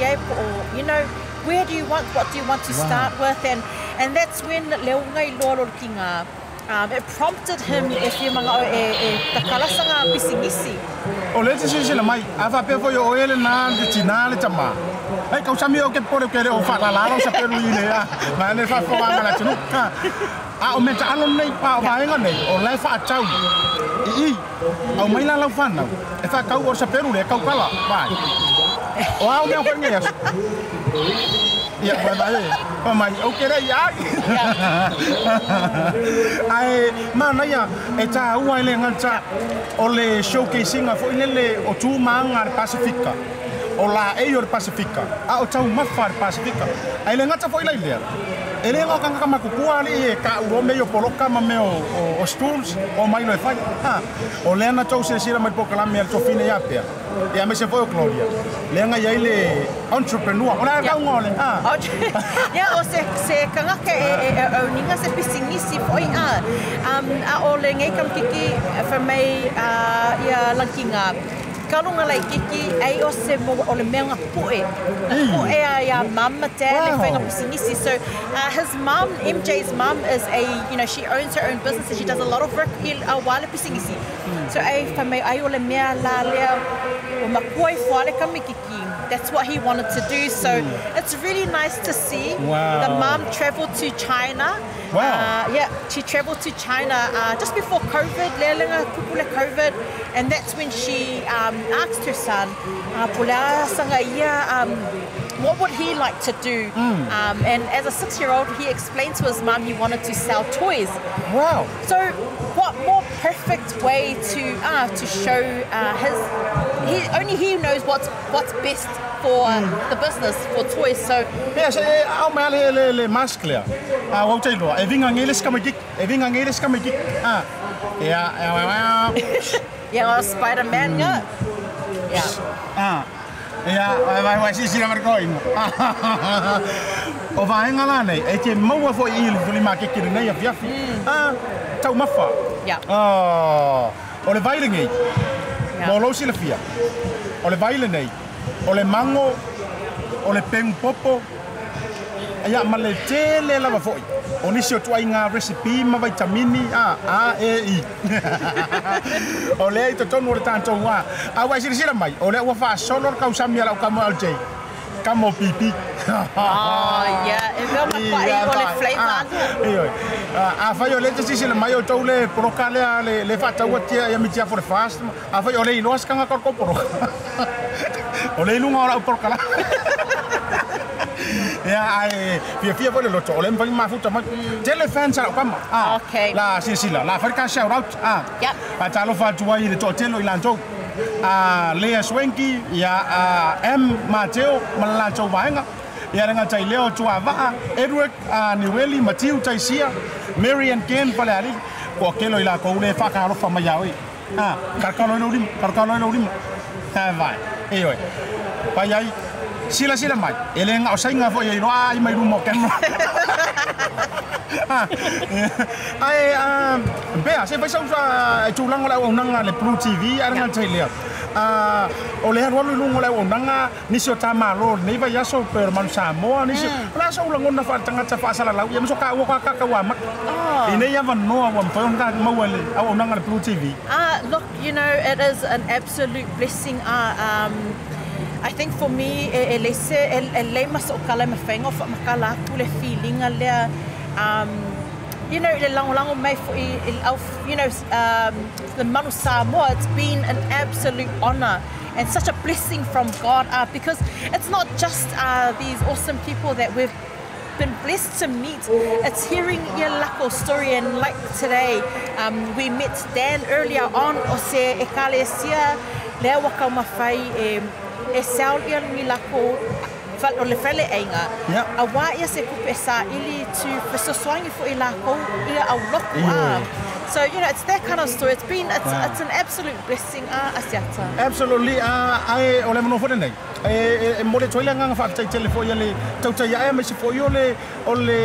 e po, you know, where do you want, what do you want to start with, and that's when leunga i loa lolo ki ngā. It prompted him e whia manga o e takalasanga pisingisi. O le te sisila mai, a whapea foi o ele nā le tina le tama. Ai kau sami o ke pore ke o whalalalo sa peru i lea. Ma le whawha la tunu. A o meta alo nei, pa o vaenga nei, o lai whaatau. I, au mai la lau whanau. E whakau o sa peru le, kau kala, vai. O au mea wharinga iasu. Ia, vai vai, vai mai, o ke rei ai. Ai, mana ia, e tā ua ele ngata, o le showcasinga fo ilele o tū maanga le Pasifika. O la e o le Pasifika, a o tau mafa le Pasifika. Ai le ngata fo ilai lea. E le ngau kanga kamakuku ali e ka uro me o poloka ma me o stools o mai lo e fai. O lea na tau sira mai pokalame al tofine ia pea. Ia me se foi o Claudia. Lea ngai ai le entrepreneur. O lea kau ngole. Ia o se kangaka e au ninga se pisingisi foi a. A o le ngai kamkiki fa mai ia lankinga. Kalunga lai kiki ai o se mo o le mea ngā poe. Poe a ia mama dad le whainga pisingisi. So his mom, MJ's mom, is a, you know, she owns her own business and she does a lot of work i a wale pisingisi. So ai fa mai ai o le mea la lea o makua i whale kamikiki. That's what he wanted to do. So it's really nice to see. Wow. The mom traveled to China. Wow. Yeah, she traveled to China just before COVID, lealenga kupule COVID, and that's when she asked her son, what would he like to do? And as a 6-year-old, he explained to his mum he wanted to sell toys. Wow. So what more perfect way to show his, only he knows what's best for the business, for toys. So yeah, so au mai le le mask lea. A wau te loa, e vinga ngele skamikik, e vinga ngele skamikik. Ah. Yeah, yeah, Spider-Man nga. Yeah. Ah. Ia, vai vai si sila marko inga. O vaenga la nei, e te maua foi i le makeke nei a fiafi. Ah, tau mafa. Yeah. Ah, o le vaile nei. Mo lo sila fia. O le vaile nei. O le mango, o le pengu popo. Ia ma le tele lava foi. O nisi o tuai ngā recipe ma vitamini A, E, I. O lea i totonu o le tātou wā. A wai silasila mai, o lea ua whaasolo le kausami ala o kamo LJ. Kamo pipi. Oh, yeah. E mea mapai o le flavor. Ioi. A whai o le te sisila mai o tau le poroka lea le whaataua tia ia mitia for the fast. A whai o le iloa skanga koroko poroka. O le ilunga o lau poroka la. Ia ai fia fia foi le loto o le mfai mafuta mai. Tele fans ala o kama. Okay. La silasila, la wharika shout out. Yep. A talo whaatua i le toatelo i lantou. Lea Swenki, ia M. Mateo, ma le lantou vaenga. Ia renga tai leo tua vaa, Edward, Niweli, Matiu, Taisia, Mary and Ken, Paleali. Ko kelo i la kou le whakahalofa mai au i. Karakalo i laulima, karakalo i laulima. Vai, e oi. Pai ai, sila sila mai. E le ngā o sainga fo i roa ai mai rumo camera. Ai, bea, se vai sau e tūlanga lau aunanga le Blue TV, a renga tai lea. O le alualu i luga o le auaunaga nisi o tamālō lenei vaiaso pei o le Manu Samoa nisi o le a sou lagona faaletagata faasalalau ia ma so taua kakakauamata i nei avanoa ua mafai ona maua i le auaunaga a le Blue TV. Look, you know, it is an absolute blessing. I think for me, e leai se, e lelei ma so'u tala e mafai ona faamatala atu le filiga lea, you know, i le lagolago mai fo'i i le au, you know, le Manu Samoa. It's been an absolute honour and such a blessing from God, because it's not just these awesome people that we've been blessed to meet. It's hearing ia lako story, and like today, we met Dan earlier on, o se ekalesia lea ua taumafai e e sell ia ni lako o le faleaiga auā ia se tupe saili to fesoasoani fo'i lakou ia aulotu a. So, you know, it's that kind of story. It's been, it's, it's an absolute blessing, Asiata. Absolutely, ae o le avanoa foi lenei e momoli atu ai le agaga faafetai tele foi a le tautai ae aemaise foi o le o le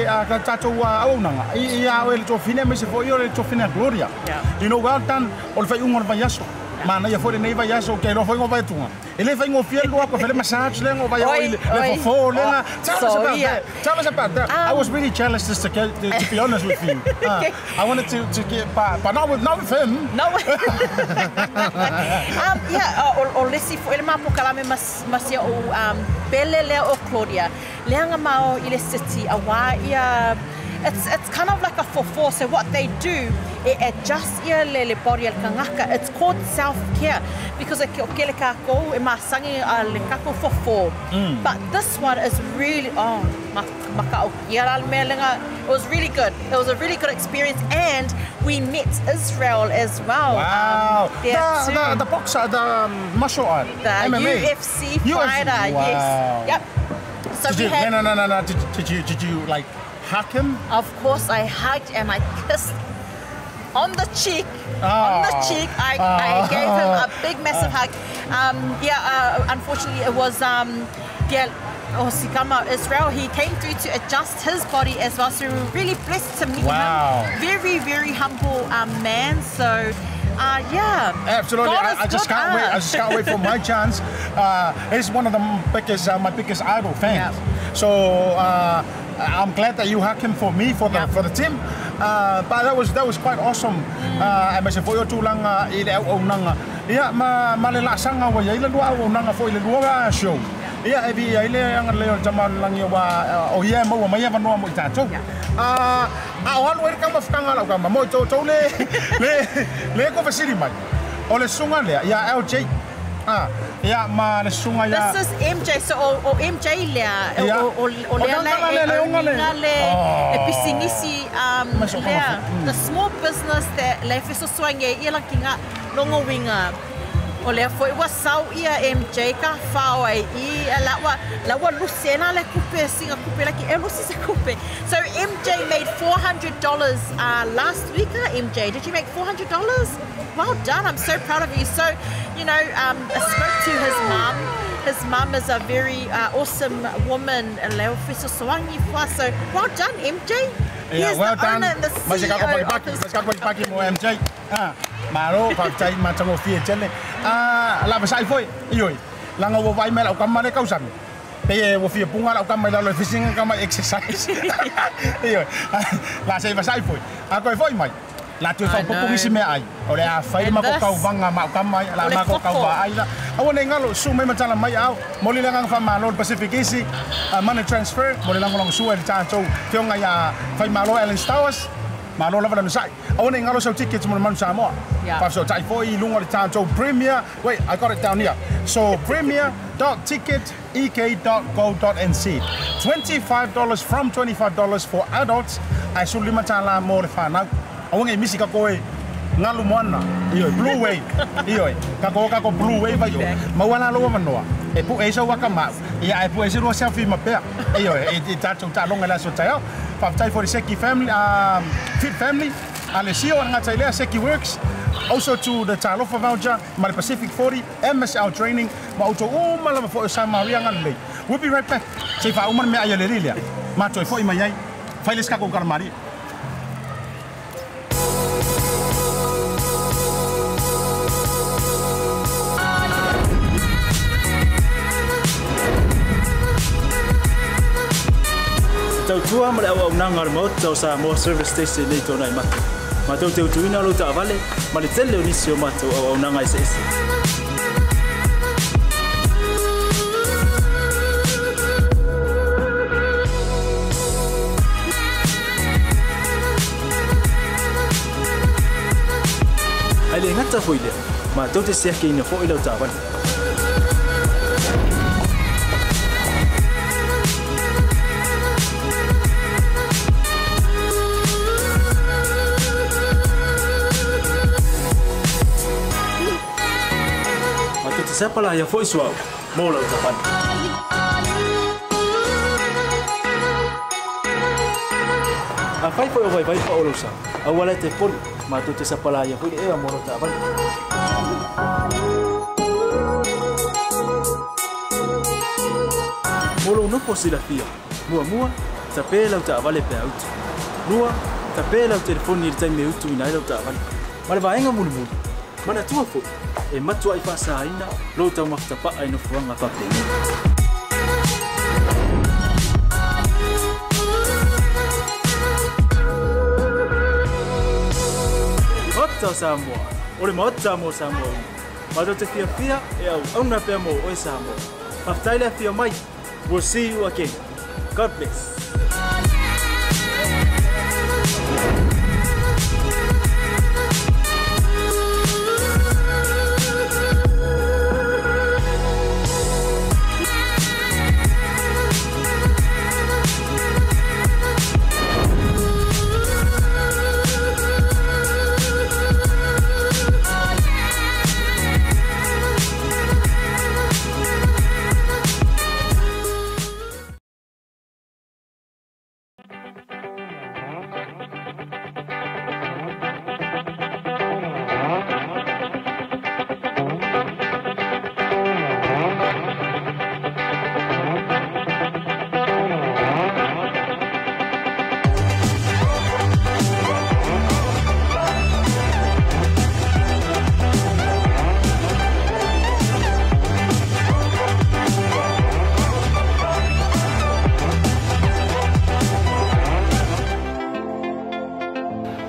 tatou auaunaga ia oe le tuafine aemaise foi o le tuafine a Gloria. You know, well done o le faaiuga o le vaiaso. Manaia foi lenei vaiaso, ou te iloa foi ngo vaetuga. E le faigofie le lua atu e fai le massage lea ngo vai oi le fofo lea na. Tell us about that. Tell us about that. I was really jealous just to get, to be honest with you. I wanted to get, but not with him. No. Yeah, o le isi foi le mapokalame ma si o'u pele lea o Claudia. Leaga ma o i le city auā ia it's it's kind of like a fofo. So what they do, e adjust ia le le body a le kangaka. It's called self care because e o kele kākou e masangi a le kākou fofo. But this one is really, oh, maka'o ia la le mea lenga. It was really good. It was a really good experience, and we met Israel as well. Wow. There The, too. the boxer, the martial art. The MMA. UFC fighter. Wow. Yes. Yep. So Did we you, had no. Did you like hug him? Of course, I hugged and I kissed on the cheek. On the Oh. cheek, I gave him a big, massive hug. Yeah, unfortunately, it was yeah, o si kama Israel. He came through to adjust his body as well. So we were really blessed to meet him. Very, very humble man. So, yeah. Absolutely, God is I just good, can't wait. ah. I just can't wait for my chance. He's one of the biggest, my biggest idol fans. So I'm glad that you hugged him for me for the for the team. But that was quite awesome. Aemaise foi o tulaga i le auaunaga. Ia ma le laasaga ua iai le lua auaunaga foi le lua show. Ia e viia ai le agalelei o le Tama o le Lagi ua o ia e maua mai avanoa mo i tatou. A o alu ai le taumafataga a lau kama mo i toutou le le le ko fesili mai. O le susuga lea ia LJ. Ah, ia ma le susuga ia This is MJ. So o MJ lea, o o o O lea tangata le le le onga le. oninga le Oh. e pisinisi Ma so lea. kama. The small business that le fesoasoani ai ia lakiga logo uiga. O lea foi ua sau ia MJ ka fao ai i la ua la ua lusi ai la le kupe singa kupe laki e lusi se kupe. So MJ made $400 last week, MJ. Did you make $400? Well done. I'm so proud of you. So, I spoke to his mum. His mum is a very awesome woman. Leo fesoasoani fua. So, well done, MJ. He Yeah, is well the done. owner and the Ma se CEO kako of pakipaki, his ma se kako pakipaki mo MJ. Ah, malo, faafetai matagofie tele. Ah, lava sai foi, ioi. Laga ua vaai mai lau kama le kausani. Pe e ua fia puga lau kama i lalo e fisinga kama exercise. Ioi. La se vasai foi. A koe foi mai. La toe I faaopoopo know. nisi meaai. O le a fai And ma ko this- kauvaga ma au kama ai, la O le ma ko koko. kauvaa ai la. Aua nei galo, susu mai ma tala mai au. Moli le agaga faamālo le Pacific Easy, money transfer, mo le lagolagosua i le tatou fioga iā Faimālo Alan Stowers. Malo lava le onosai. Aua nei galo sau tickets mo le Manu Samoa. Faafesootai foi i luga o le tatou Premier. Wait, I got it down here. So premier.ticketek.co.nz. $25 from $25 for adults. Ae $15 mo le fanau. Aua nei misi ka koe galu moana. Ioe, Blue Wave. Ioe, kako kako Blue Wave ai o. Maua la lou avanoa. E pu'e ai sau aka mau. Ia ae pu'e ai se lua selfie ma pea. Ioe, i tatou taaloga i le aso taeao. Faafetai for the Seki family, Fit family. Alessio a le gata i lea Seki Works. Also to the Talofa voucher, ma le Pacific 40, MSL training, ma outou uma lava foi o Sa Maria agalelei. We'll be right back. Se i faauma le meaai a le alii lea. Matou e fo'i mai ai. Fai le isi takou kalamalie. Tautua ma le auaunaga a le Maota o Samoa Service Station nei tona i matou. Matou te utuina lou taavale ma le tele o nisi o matou auaunaga eseese. Ai le gata foi lea, matou te siakiina foi lau taavale. Matou te sapala ia foi suau, mo lau taavale. A fai foi o vai vai pa o lau sa, au te poli, matou te sapala ia foi le ea mo lau taavale. Mo lou nofo silafia, muamua, tape lau taavale pe autu. Lua, tape lau telefoni i le taimi e utuina ai lau taavale. Ma le vaega mulimuli, manatua foi, e matuai faasaina lou taumafatapa'a i nofoaga faapenei. Maota o Samoa, o le Maota mo Samoa uma. Matou te fiafia e auauna pea mo oe Samoa. Faafetai le afio mai. We'll see you again. God bless.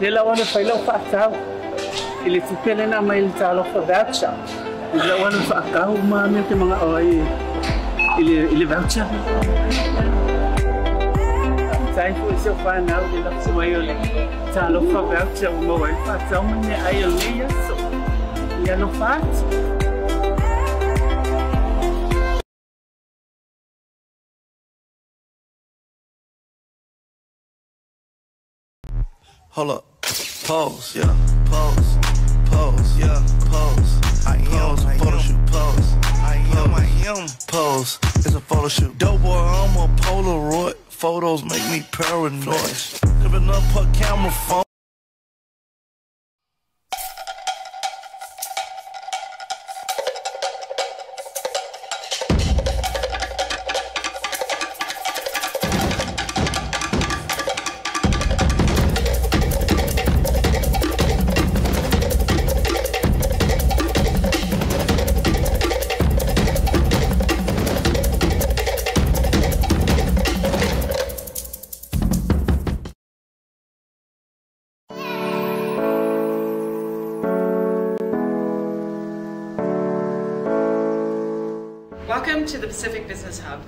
Le lau ana whailau whaatau. I le tupele nā mai le tālofa voucher. I le lau ana whaakau mā mea te mga oai i le voucher. Tai fo i se whanau le lapsa mai o le tālofa voucher o mawai whaatau mane ai o le yaso. I ano whaat. Hold up. Pose, yeah, pose, pose, yeah, pose. I am a photo shoot, pose. I am, pose. It's a photo shoot. Dope boy, I'm a Polaroid. Photos make me paranoid. Living up her camera phone. Welcome to the Pacific Business Hub.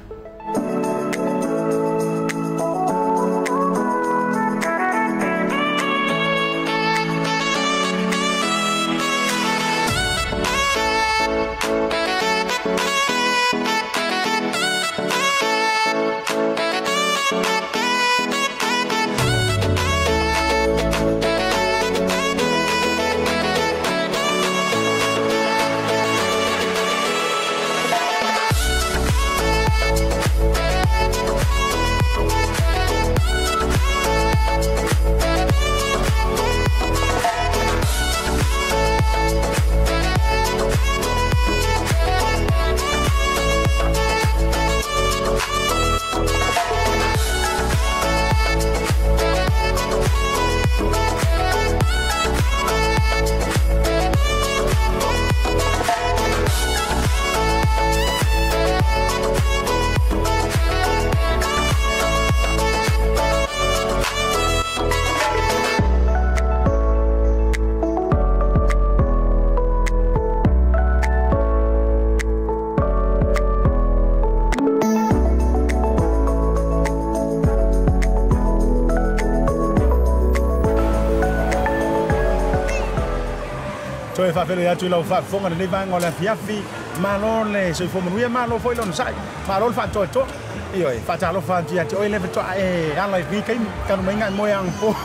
Ioe faafeiloai atu i lau faafofoga lenei vaega o le afiafi, malo le soifua manuia, malo foi le onosai, malo le faatoatoa. Ioe, faatalofa atu ia te oe le faatoa e ala i lenei taimi, talu mai e moe agapo.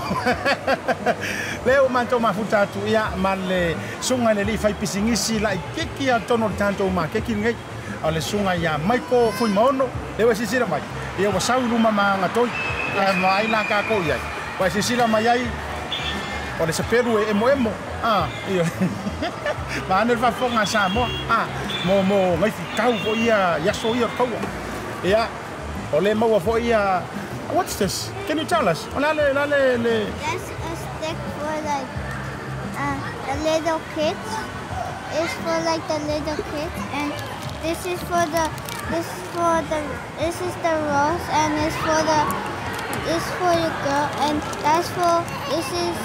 Lea ua matou mafuta atu ia ma le susuga i le alii faipisinisi laitiiti lava i totonu o le tatou maketi lenei, o le susuga ia Michael Fuimaono, lea ua e silasila mai, ia ua sau i luma ma agatoi, ae vaai la tatou i ai, ua e silasila mai ai, o le sapelu e emoemo, a, ioe, vaeane le faafofoga a Samoa, a, mo gaifitau foi ia i aso ia o le taua. Ia, o le maua foi ia, what's this? Can you tell us? O le a le, le a le, le. That's a stick for like the little kids. It's for like the little kids, and this is for the, this is for the, this is the rose, and it's for the, this for the girl, and that's for, this is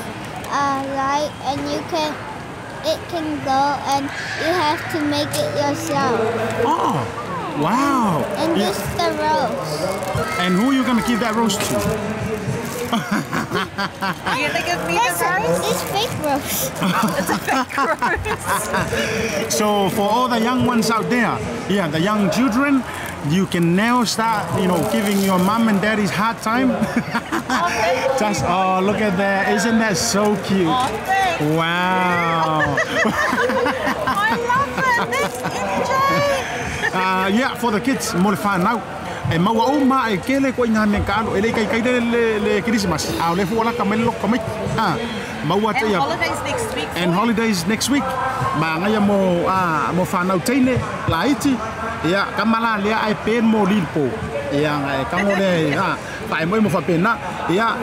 a light, and you can, it can go, and you have to make it yourself. Oh, wow. And this is the rose. And who are you going to give that rose to? Are you going to give me the rose? It's fake rose. It's a fake rose. So for all the young ones out there, yeah, the young children, you can now start, you know, giving your mom and daddy's hard time. Oh, Just, oh, look at that. Isn't that so cute? Oh, thanks. Wow. I love it. Thanks, MJ. Yeah, for the kids, mo le whanau. E maua o ma e kele ko inga me ka alo e le kai kai le Christmas. A o le fu ala ka mai loko mai. Ah, maua te And ia. holidays next week. And holidays next week. Ma ngai mo a mo whanau teine la iti. Ia kamala lea ai pen mo lilpo. Ia ngai ka mo le a pa e mo mo fa pena. Ia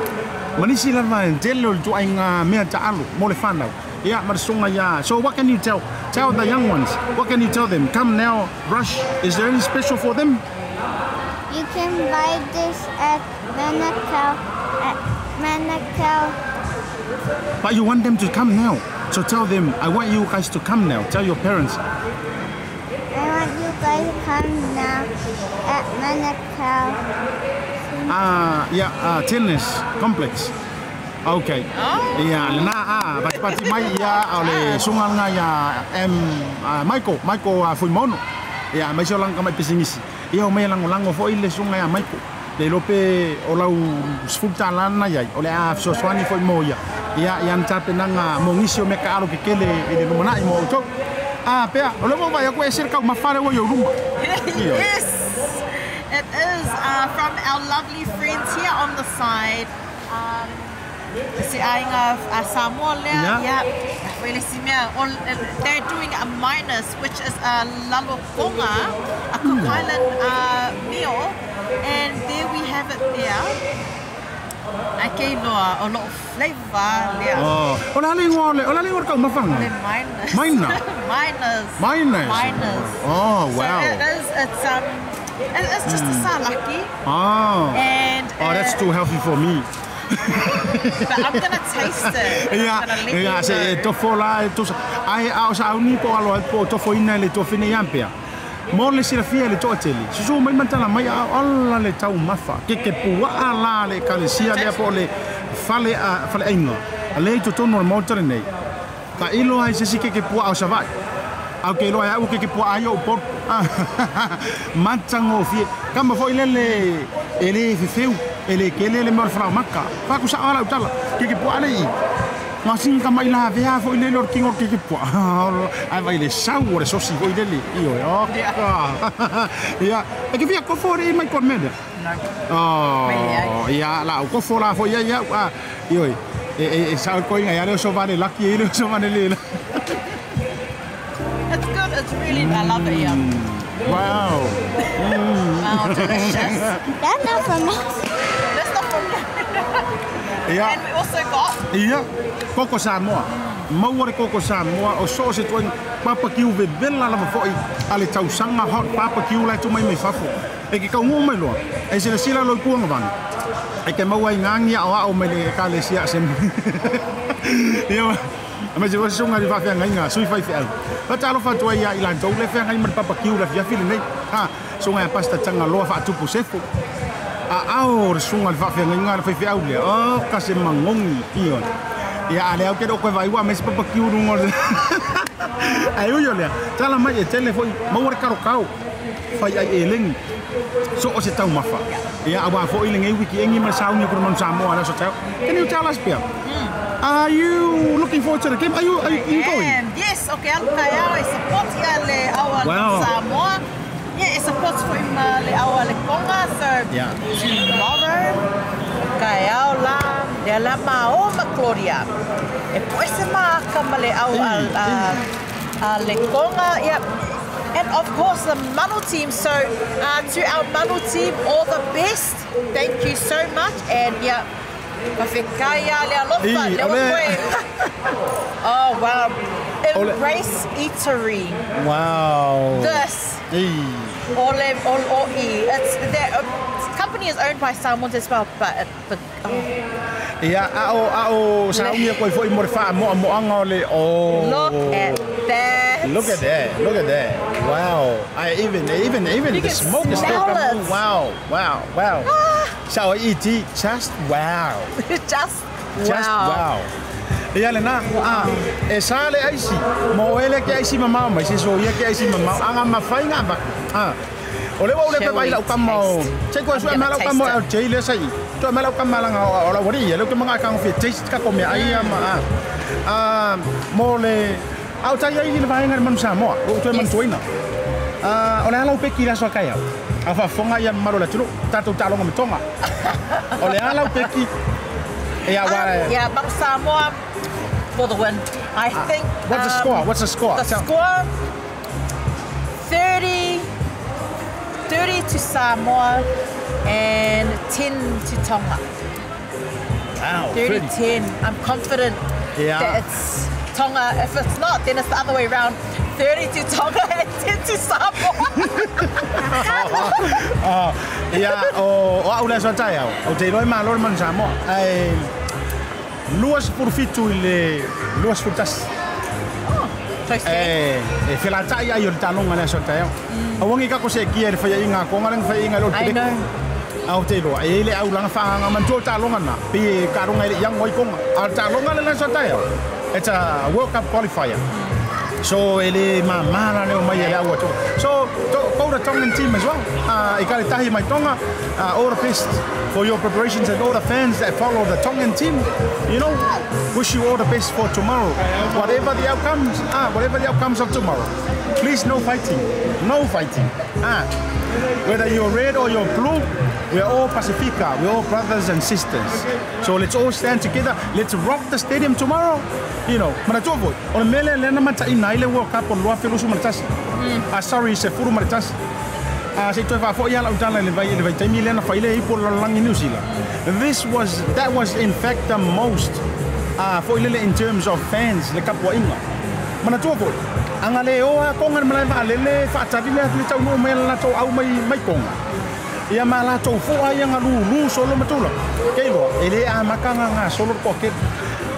manisi lava e tele o le tuaiga mea taalo mo le whanau. Ia ma le susuga ia. So what can you tell? Tell the young ones. What can you tell them? Come now, rush. Is there any special for them? You can buy this at Manukau. At Manukau. But you want them to come now. So tell them, I want you guys to come now. Tell your parents. I want you guys to come now at Manukau. Yeah, tennis complex. Okay. Oh. Ia, lena a, patipati mai ia o le susuga lena ia M Michael, Michael Fuimono. Ia, mai se o langa mai pisingisi. Ia o mai langolango foi le susuga ia Michael. Le iloa pe o lau $10 lena iai, o le a fesoasoani foi mo ia. Ia, ia na tapenaga mo nisi o mea kaalo kekele i le lumanai mo outou. A, pea, o le ua vaai atu e ese le taumafa lea ua i ou luma. Yes, it is from our lovely friends here on the side. Se aiga a Samoa lea, Yeah. yeah. Foi le si mea, they're doing a minus, which is a lalokonga, a Cook Island meal, and there we have it there. Ai kei loa, o loo flavour lea. Oh, o le a le ingoa o le, o le a le ingoa o le taumafaga? O le minus. Maina? Minus. Minus. Minus. Oh, wow. So it is, it's, it's just a salaki. Oh. And, Oh, that's too healthy for me. But I'm going to taste it. I'm Ia, gonna let ia, you se e know. tofo la e tosa. Ai, a o sa auni po alo ai po tofo ina le tofine ia pea. Mo le silafia le toatele. Susu mai matala mai a ola le taumafa. Ke ke puaa la le ekalesia lea po o le fale a fale aiga. A le i totonu o le maota lenei. Ka ilo ai se si ke ke puaa o Savaii. Au ke iloa ai au ke ke puaa ai o Upolu. Matagofie. Kama foi lele e le fefeu. E le kele le mea o le falaomaka. Faakusaa ala utala. Ke ke puaa le i. Ngā singa ka mai la vea foi lele o le kingo o le ke ke puaa. Ai vai le sau o le sosi foi lele. Ioe, o ka. Ia, e ke fia kofo re i mai kon mea. No. Oh, ia, la o kofo la foi ia ia. Ah, ioe. E sau koinga ia le o so vale laki e le o so vale le. It's good, it's really, I love it here. Wow. Wow, delicious. That's not from us. That's not from me. Ia. And we also got Ia, koko Samoa. Maua le koko Samoa o so o se tuaiga barbecue vevela lava foi a le tausaga hot barbecue la e tumai mai fafo. E ke kaugū mai loa. E silasila loi kuaga vana. E ke maua i gagi aoao mai le ekalesia assembly. Ia, ma se susuga i le faafeagaiga sui faifeau. Faatalofa atu ai ia i latou le feagai ma le barbecue le afiafi lenei. Ha, susuga ia pasta tagaloa faatupu sefo. A ao le susuga i le faafeagaiga le faifeau lea. O, ka se magogi ioe. Ia a le au ke o koe vai ua me se papa kiu runga o le. Ai ui o lea, tala mai e tele foi, maua le karokao, fai ai e lengi. So o se taumafa. Ia aua foi le ngei wiki engi ma le sauni o kura manu Samoa le aso taeao. Can you tell us pia? Are you looking forward to the game? Are you going? I am. Yes, okay, alu taeao e support ia le au a Samoa. Yeah, e support foi ma le au a le Tonga, so tomorrow, taeao la, lea la ma o ma Claudia. E poese ma aka ma le au a le Tonga, yeah. And of course the Manu team, so to our Manu team, all the best. Thank you so much, and yeah, Mawhekaia le alofa, le ua koe. Oh wow, Embrace Eatery. Wow. This. Ole o i. It's that company is owned by Samoans as well, but it, the, oh. Ia, ao sauni e koe foi mo le whaamoamoanga o le, oh. Look at that. Look at that, look at that. Wow. I even the smoke is still coming. Wow, wow, wow. So ET, just wow. Just wow. Just wow. Ia le na, e sa le aisi, mo ele ke aisi mamao mai, se so ia ke aisi mamao, anga mawhai ngā bak. O le wau le pe vai lau kama o, se koe sua mea lau kama o LJ le sai, tua mea lau kama langa o lau wari ia, leu ke mga kango fia taste kako mea ai ma mo le, au tai ai le vaenga le manu Samoa, o toe manu tuaina. O le alau peki le aso a kai au. A whafonga ia maro le tulu, tātou tālonga me tonga. O le alau peki, yeah, Manu Samoa for the win. I think. What's the score? What's the score? The score, 30 to Samoa and 10 to Tonga. Wow. 30-10. I'm confident that it's Tonga. If it's not, then it's the other way round. 30 to Tonga and 10 to Samoa. Ia, o au le aso tai au. O te roi malo le manu Samoa. Ai, 27 i le 21. E whelatai ai o le tālonga le aso tai au. Awangi kako se kia le whai inga konga le whai inga le o I know. Au te roa, e le au langa whaanga mantua tālonga na. Pe karunga i le iang oi konga. A tālonga le aso tai au. It's a World Cup qualifier. So ele ma mala leo mai ele au atu. So go the Tongan team as well. I ka le tahi mai Tonga. All the best for your preparations and all the fans that follow the Tongan team. You know, wish you all the best for tomorrow. Whatever the outcomes, whatever the outcomes of tomorrow. Please, no fighting. No fighting. Whether you're red or you're blue, we're all Pacifica. We're all brothers and sisters. So let's all stand together. Let's rock the stadium tomorrow. You know, manatua foi. O le mele lena mata ina ile World Cup o lua felusu manatasi. Sorry, se furu manatasi. Se toe whaafo ia lau tala le vai taimi lena whaile ipo lalangi New Zealand. That was in fact the most foi lele in terms of fans le kapua inga. Manatua foi. Anga le oa konga malai wa lele whaatari le le tau no mai la tau au mai konga. Ia ma la tau fua ia ngalu lu solo matula. Kei loa, ele a makanga ngā solo koke.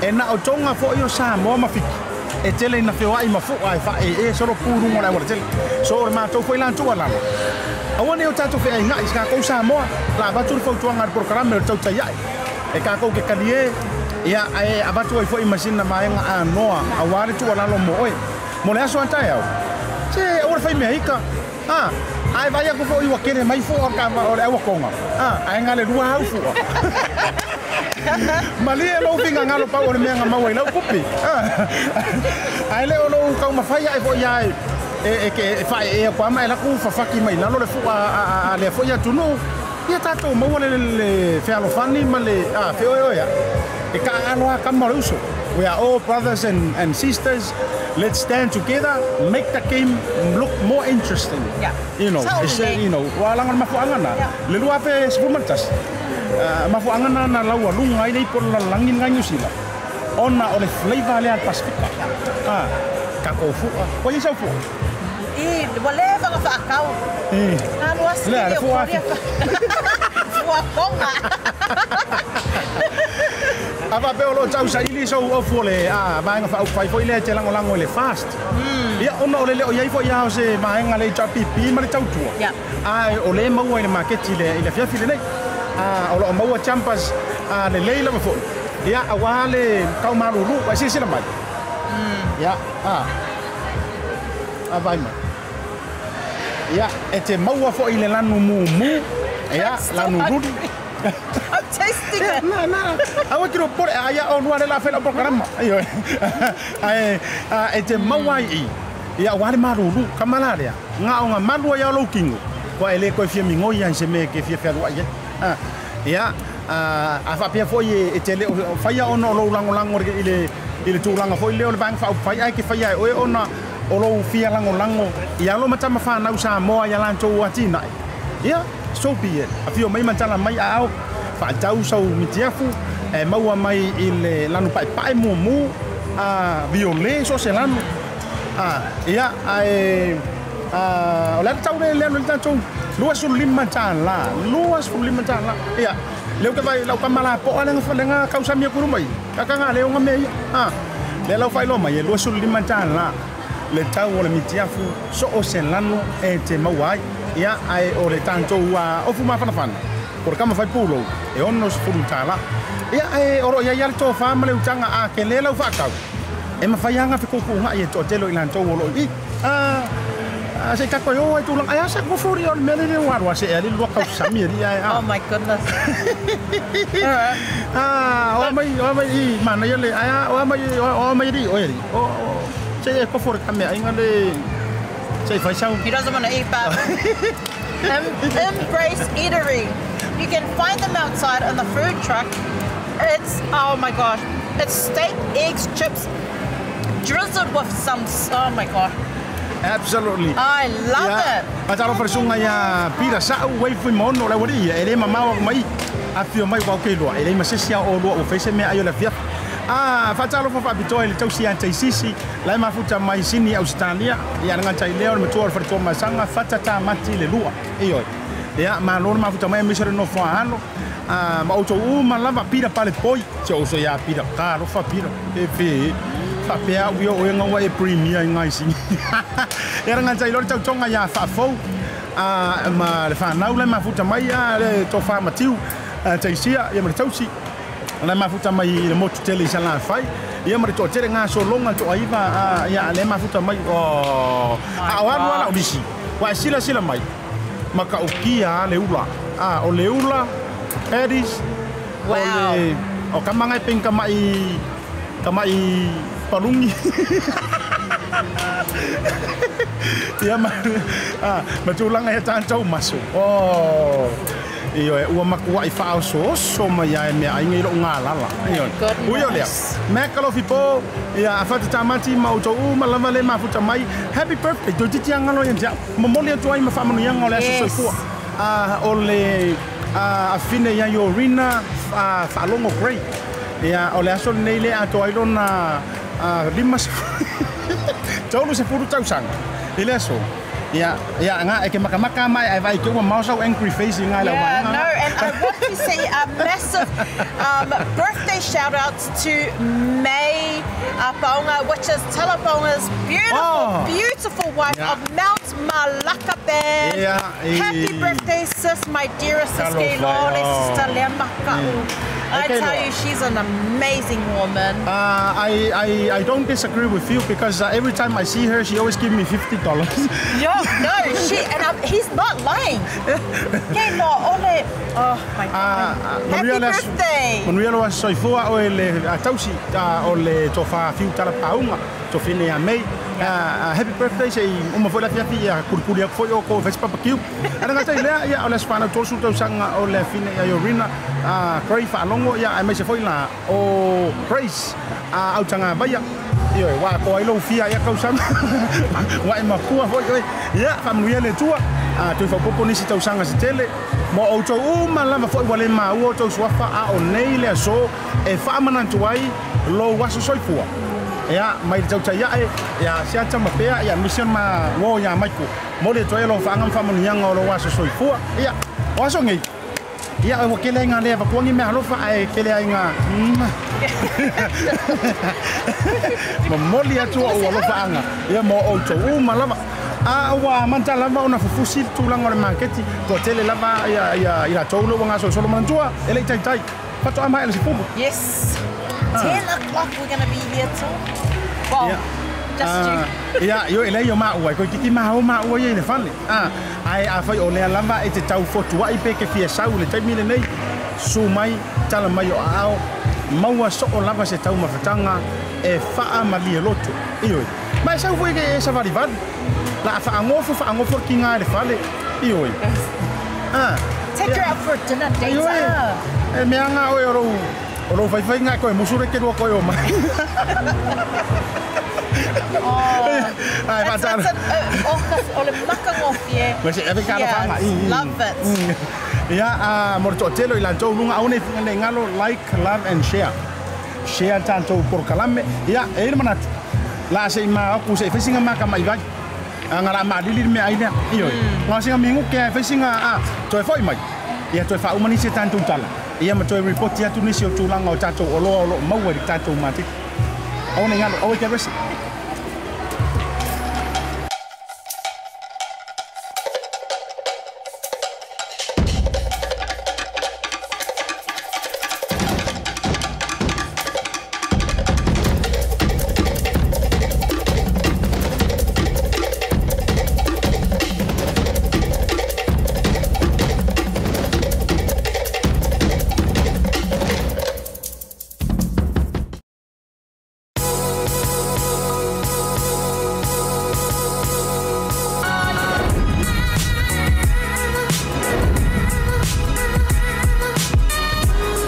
E na o tonga fo i o Samoa mawhiki. E tele ina whioai ma fua e wha e solo pūrungo lai wara tele. So o le mātou fo i lantua lalo. Aua ne o tātou whea i ngai, ka kou Samoa, la avatu le fautuanga le porokarame o le tautai ai. E kākou ke kali e, ia e avatu ai fo i masina maenga a noa, a ware tua lalo mo oe. Mo le aso antai au. Se, aua le whai mea ika. Ai vai aku fo i wakere mai fo o ka o le aua konga. Ai ngale rua hau fua. Malie lou finga ngalo pau o le mea nga maua i lau kupi. Ai le o lou kau mawhai ai fo i ai. E ke whae e kwa mai laku whawhaki mai lalo le fua a le fo i atunu. Ia tātou maua le whealofani ma le wheoe oea. E ka aloha kama le uso. We are all brothers and sisters. Let's stand together, make the game look more interesting. Yeah. You know, totally. You know, walanga mafuanga na. Le lua fe sefumantas. Mafuanga na laua lunga ile ipo la langin ngai New Zealand. Ona o le flavor le al Pasifika. Ka ko fua. Ko ni sau fua. I wale vanga whaakau. Nā lua sili Le o fua. Fua konga. Ava pe o lo tau sa ili so o fua le vaenga wha au whai fo ile te lango lango le fast. Ia ona o le leo iai fo ia o se vaenga le tau pipi ma le tau tua. Ai o le maua i le maketi le i le fiafi le nei. O lo maua champas le lei lava fo. Ia, auā le taumalulu, ai silasila mai. Ia, a. A vai mai. Ia, e te maua foʻi i le lanu mumu, ia, lanu ruli. I'm tasting it. Na, na. Aua kilo pore a ia o lua le la fela programa. Aio. Ai e te maua i. Ia wale maruru kamala lea. Nga o nga malua ia lo kingo. Ko ele ko fia mingoi ia se me ke fia fia lua ia. Ia a fa pia foi e te le faia ono lo lango lango i le tulaga foi le o le vang fa fai ai ke faia e ona o lo fia lango lango ia lo matama fa nau sa moa ia lan tou atina. Ia so be it. A fio mai matala mai ao fa tau sau mitiafu e maua mai i le lanu pai pai mumu a violet so se lanu. A ia ai a o le tau le le tau 25 tala 25 tala ia leu ke vai lau kamala po ale nga kausa mia kuru mai ka nga le nga me ia le lau fai lo mai 25 tala le tau o le mitiafu so o se lanu e te maua ai ia ai o le tantou a ofu mafanafana por kama fai pulo e ono sefulu tala ia e oro ia ia le tofa ma le utanga a ke le lau faakau e mawhaianga fe koukou ngai e toatelo i lantou o loo i a se kako yo ai tulang ai sa ko furi on mele le warwa se ali lua kausami ali ai. Oh my goodness. O mai i mana le ai o mai ri o ri o se ko furi kame ai ngale se fai sau. He doesn't want to eat but Embrace Eatery. You can find them outside in the food truck. It's, oh my gosh, it's steak, eggs, chips, drizzled with some, oh my god. Absolutely. I love it. Patalo farsunga ya pira sa wei fui mono la wari e le mamawa mai a fio mai wa ke loa e le masesia o loa o fese me ayo la fia. Ah, fatalo fa bito le tausi an taisisi la mafuta mai sini Australia ya nga tai leo me tuor farto masanga fatata mati le lua. E oi. Ya ma lo mafuta mai misere no fo ano. Ah, ma auto uma lava pira pale poi. Se o so ya pira ka lo fa pira. E fe Papea ui o inga e premier i ngai singi. Era ngai tai lori tautonga ia whaafou. Ma le whanau le mafuta mai a le tofa matiu. Teisia ia ma le tausi. Le mafuta mai i le motu tele i sala whai. Ia ma le toa tere ngā solonga toa iwa ia le mafuta mai. A o anu ala o nisi. Wa e sila sila mai. Maka o kia le ula. O le ula, Paris. Wow. O kamangai ping kamai palungi. Ia ma matulanga ia tātou maso. Oh. Iyo e ua makua i whaoso mai ai mea ai ngei ngā lala. Iyo. Uio lea. Mea kalofi po ia a whata tāmati ma utou u ma lava le mafuta mai. Happy birthday. Toi titi angalo ia ntia. Momoli atu ai ma whamanu ianga o le aso soifua. O le a fine ia Yorina whaalongo Gray. Ia o le aso nei le ato ai lona lima taulu se furu tausanga i le aso. Ia nga e ke makamaka mai ai vai ke ua mausau angry face i ngai lau Yeah, no, and I want to say a massive birthday shout out to May Paonga, which is Talapaonga's beautiful, beautiful wife of Mount Malaka Band. Yeah, happy birthday, sis, my dearest sis, Keilole, sister Leamaka'u. I tell you, she's an amazing woman. I don't disagree with you because every time I see her, she always gives me $50. No, no, she and he's not lying. Oh my God! Happy birthday! Manuela was soifua o le tausi o le tofa fiu tala paunga tofine a May. Happy birthday se uma foi la fiafi ia kurikuri aku foi o ko Vespa Pakiu. Ana ngata ilea ia o le spana tosu tausanga o le fine ia Yorina Gray whaalongo ia ai mai se foi la o Grace autanga vaia. Io wa ko ai lo fia ia kausanga. Wa e makua foi oi. Ia whamuia le tua. Tui whaupopo nisi tausanga se tele. Mo o tau uma lava foi wale maua o tau suafa a o nei le aso e whaamanantu ai lo waso soifua. Ia mai le tautai ae ia siata mapea ia mission ma ngo ia maiko. Mo le toi lo whaangam whaamanuiaga o lo aso soifua. Ia o aso ngei. Ia ua kele ai ngā lea vakuangi mea alofa ae kele ai ngā Momoli atu o alofa anga. Ia mo o tau uma lava. A ua manta lava ona fufusi tulaga o le maketi. Toatele lava ia i latou le ua gasolo mantua e le i taitai. Faatoa maea le 10. Yes. 10 o'clock we're going to be here till. Well, just you. Ia, ioe leai o maua, e koe kiki mahau maua ia i le fale. Ae afai o lea lava e te tau fotuai pe ke fia sau le taimi lenei, su mai, tala mai o aao, maua soo lava se taumafataga e faamalie loto. Ioe. Ma e sau foi ke e savalivali. La faagofo faagofo le kiga i le fale. Ioe. Take her out for dinner date. Ioe. E meaga oe o lou o lou faifaiga e koe musu le kelua koe o mai. Ai, faatalo. O le makagofie. Ma se ave ka alofaga. Love it. Ia, mo le toatele o i latou luga aua nei nei galo like, love and share. Share tatou porokalame. Ia, e i le manatu. La se i ma aku se i faisiga maka mai vai. Aga la maalili le mea ai lea. Ioe. Ga o siga miguke e faisiga a toe fo'i mai. Ia toe faauma nisi e tatou tala. Ia ma toe ripoti atu nisi o tulaga o tatou oloa o loo maua i le tatou maketi. Aua nei galo, aua e te alu ese.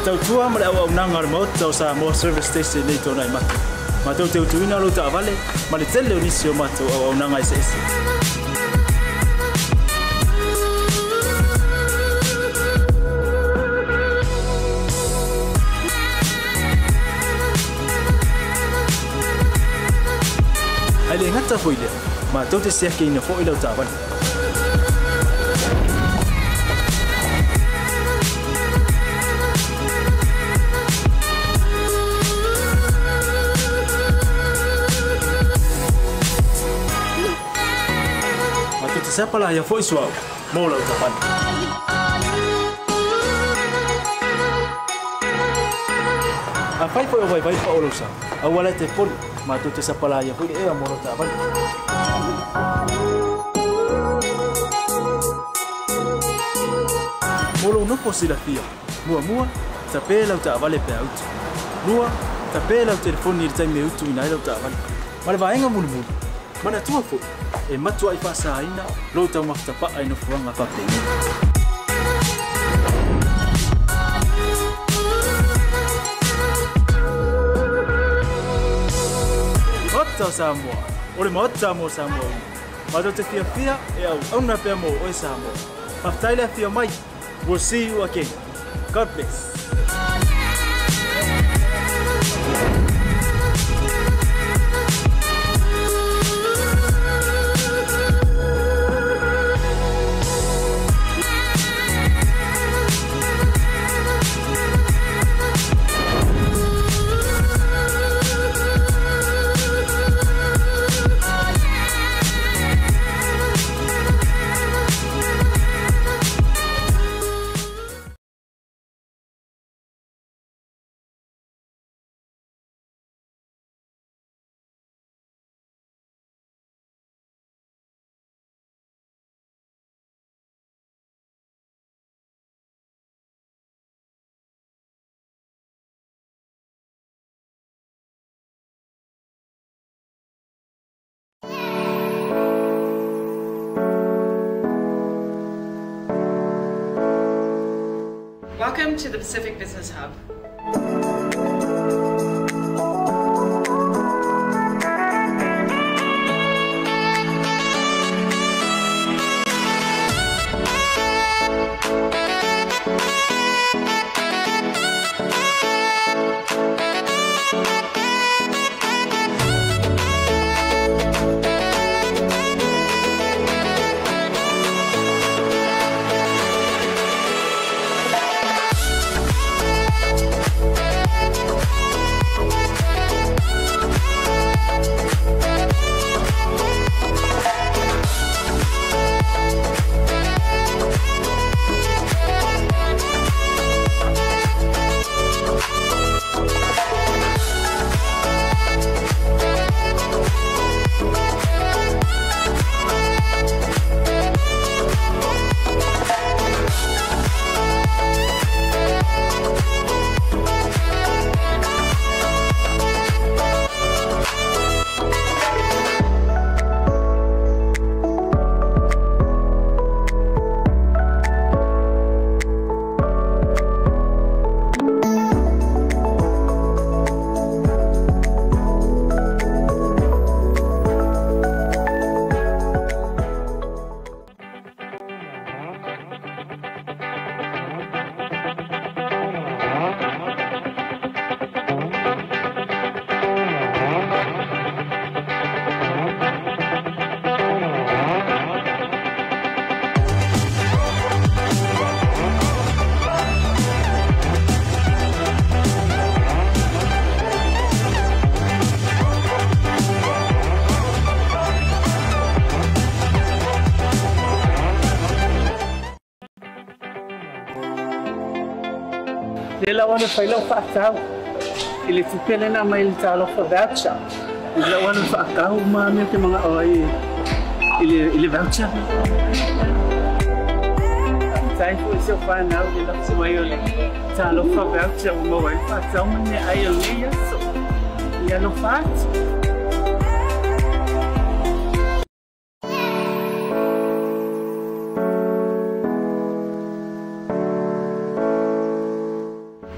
Tautua ma le auaunaga o le maota o Samoa Service Station nei tona i matou. Matou te utuina lou taavale ma le tele o nisi o matou auaunaga eseese. Ae le gata foi lea, matou te siakiina fo'i lau taavale. Matou te sapala ia fo'i suaʻu mo lau taavale. Afai foi o vaivai paʻo lou sa, aua lae te poli, matou te sapala ia fo'i le ea mo lau taavale. Mo lou nofo silafia, muamua, tapē lau taavale pe a utu. Lua, tapē lau telefoni i le taimi e utuina ai lau taavale. Ma le vaega mulimuli, manatua fo'i, e matuaʻi faasaina lou taumafatapaʻa i nofoaga faapenei. Maota o Samoa, o le maota mo Samoa uma. Matou te fiafia e auauna pea mo oe Samoa. Faafetai le afio mai. We'll see you again. God bless. Welcome to the Pacific Business Hub. Le lau ana fai lau whaatau. I le tupele na mai le talofa voucher. I lau ana whaakau ma mea te mga oi i le voucher. Tai fo i se whanau i lau mai o le talofa voucher o maua i whaatau mane ai o le yaso. I alofa atu.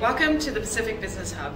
Welcome to the Pacific Business Hub.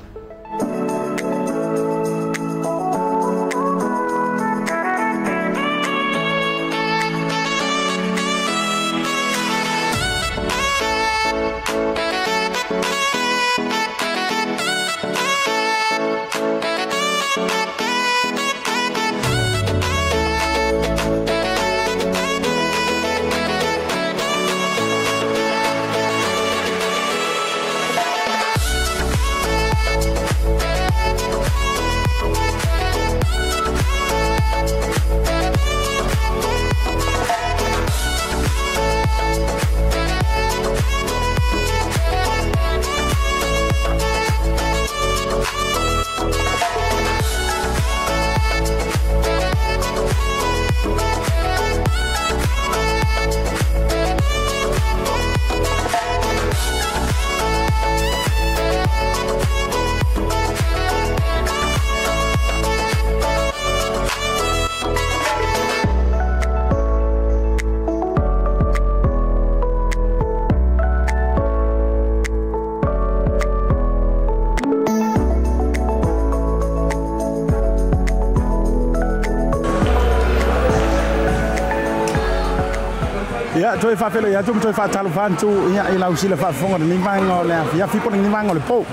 Ia toe faafelo ia tu toe faatalofa atu ia i lau silafafofoga lenei vaega o le afiafi po o lenei vaega o le po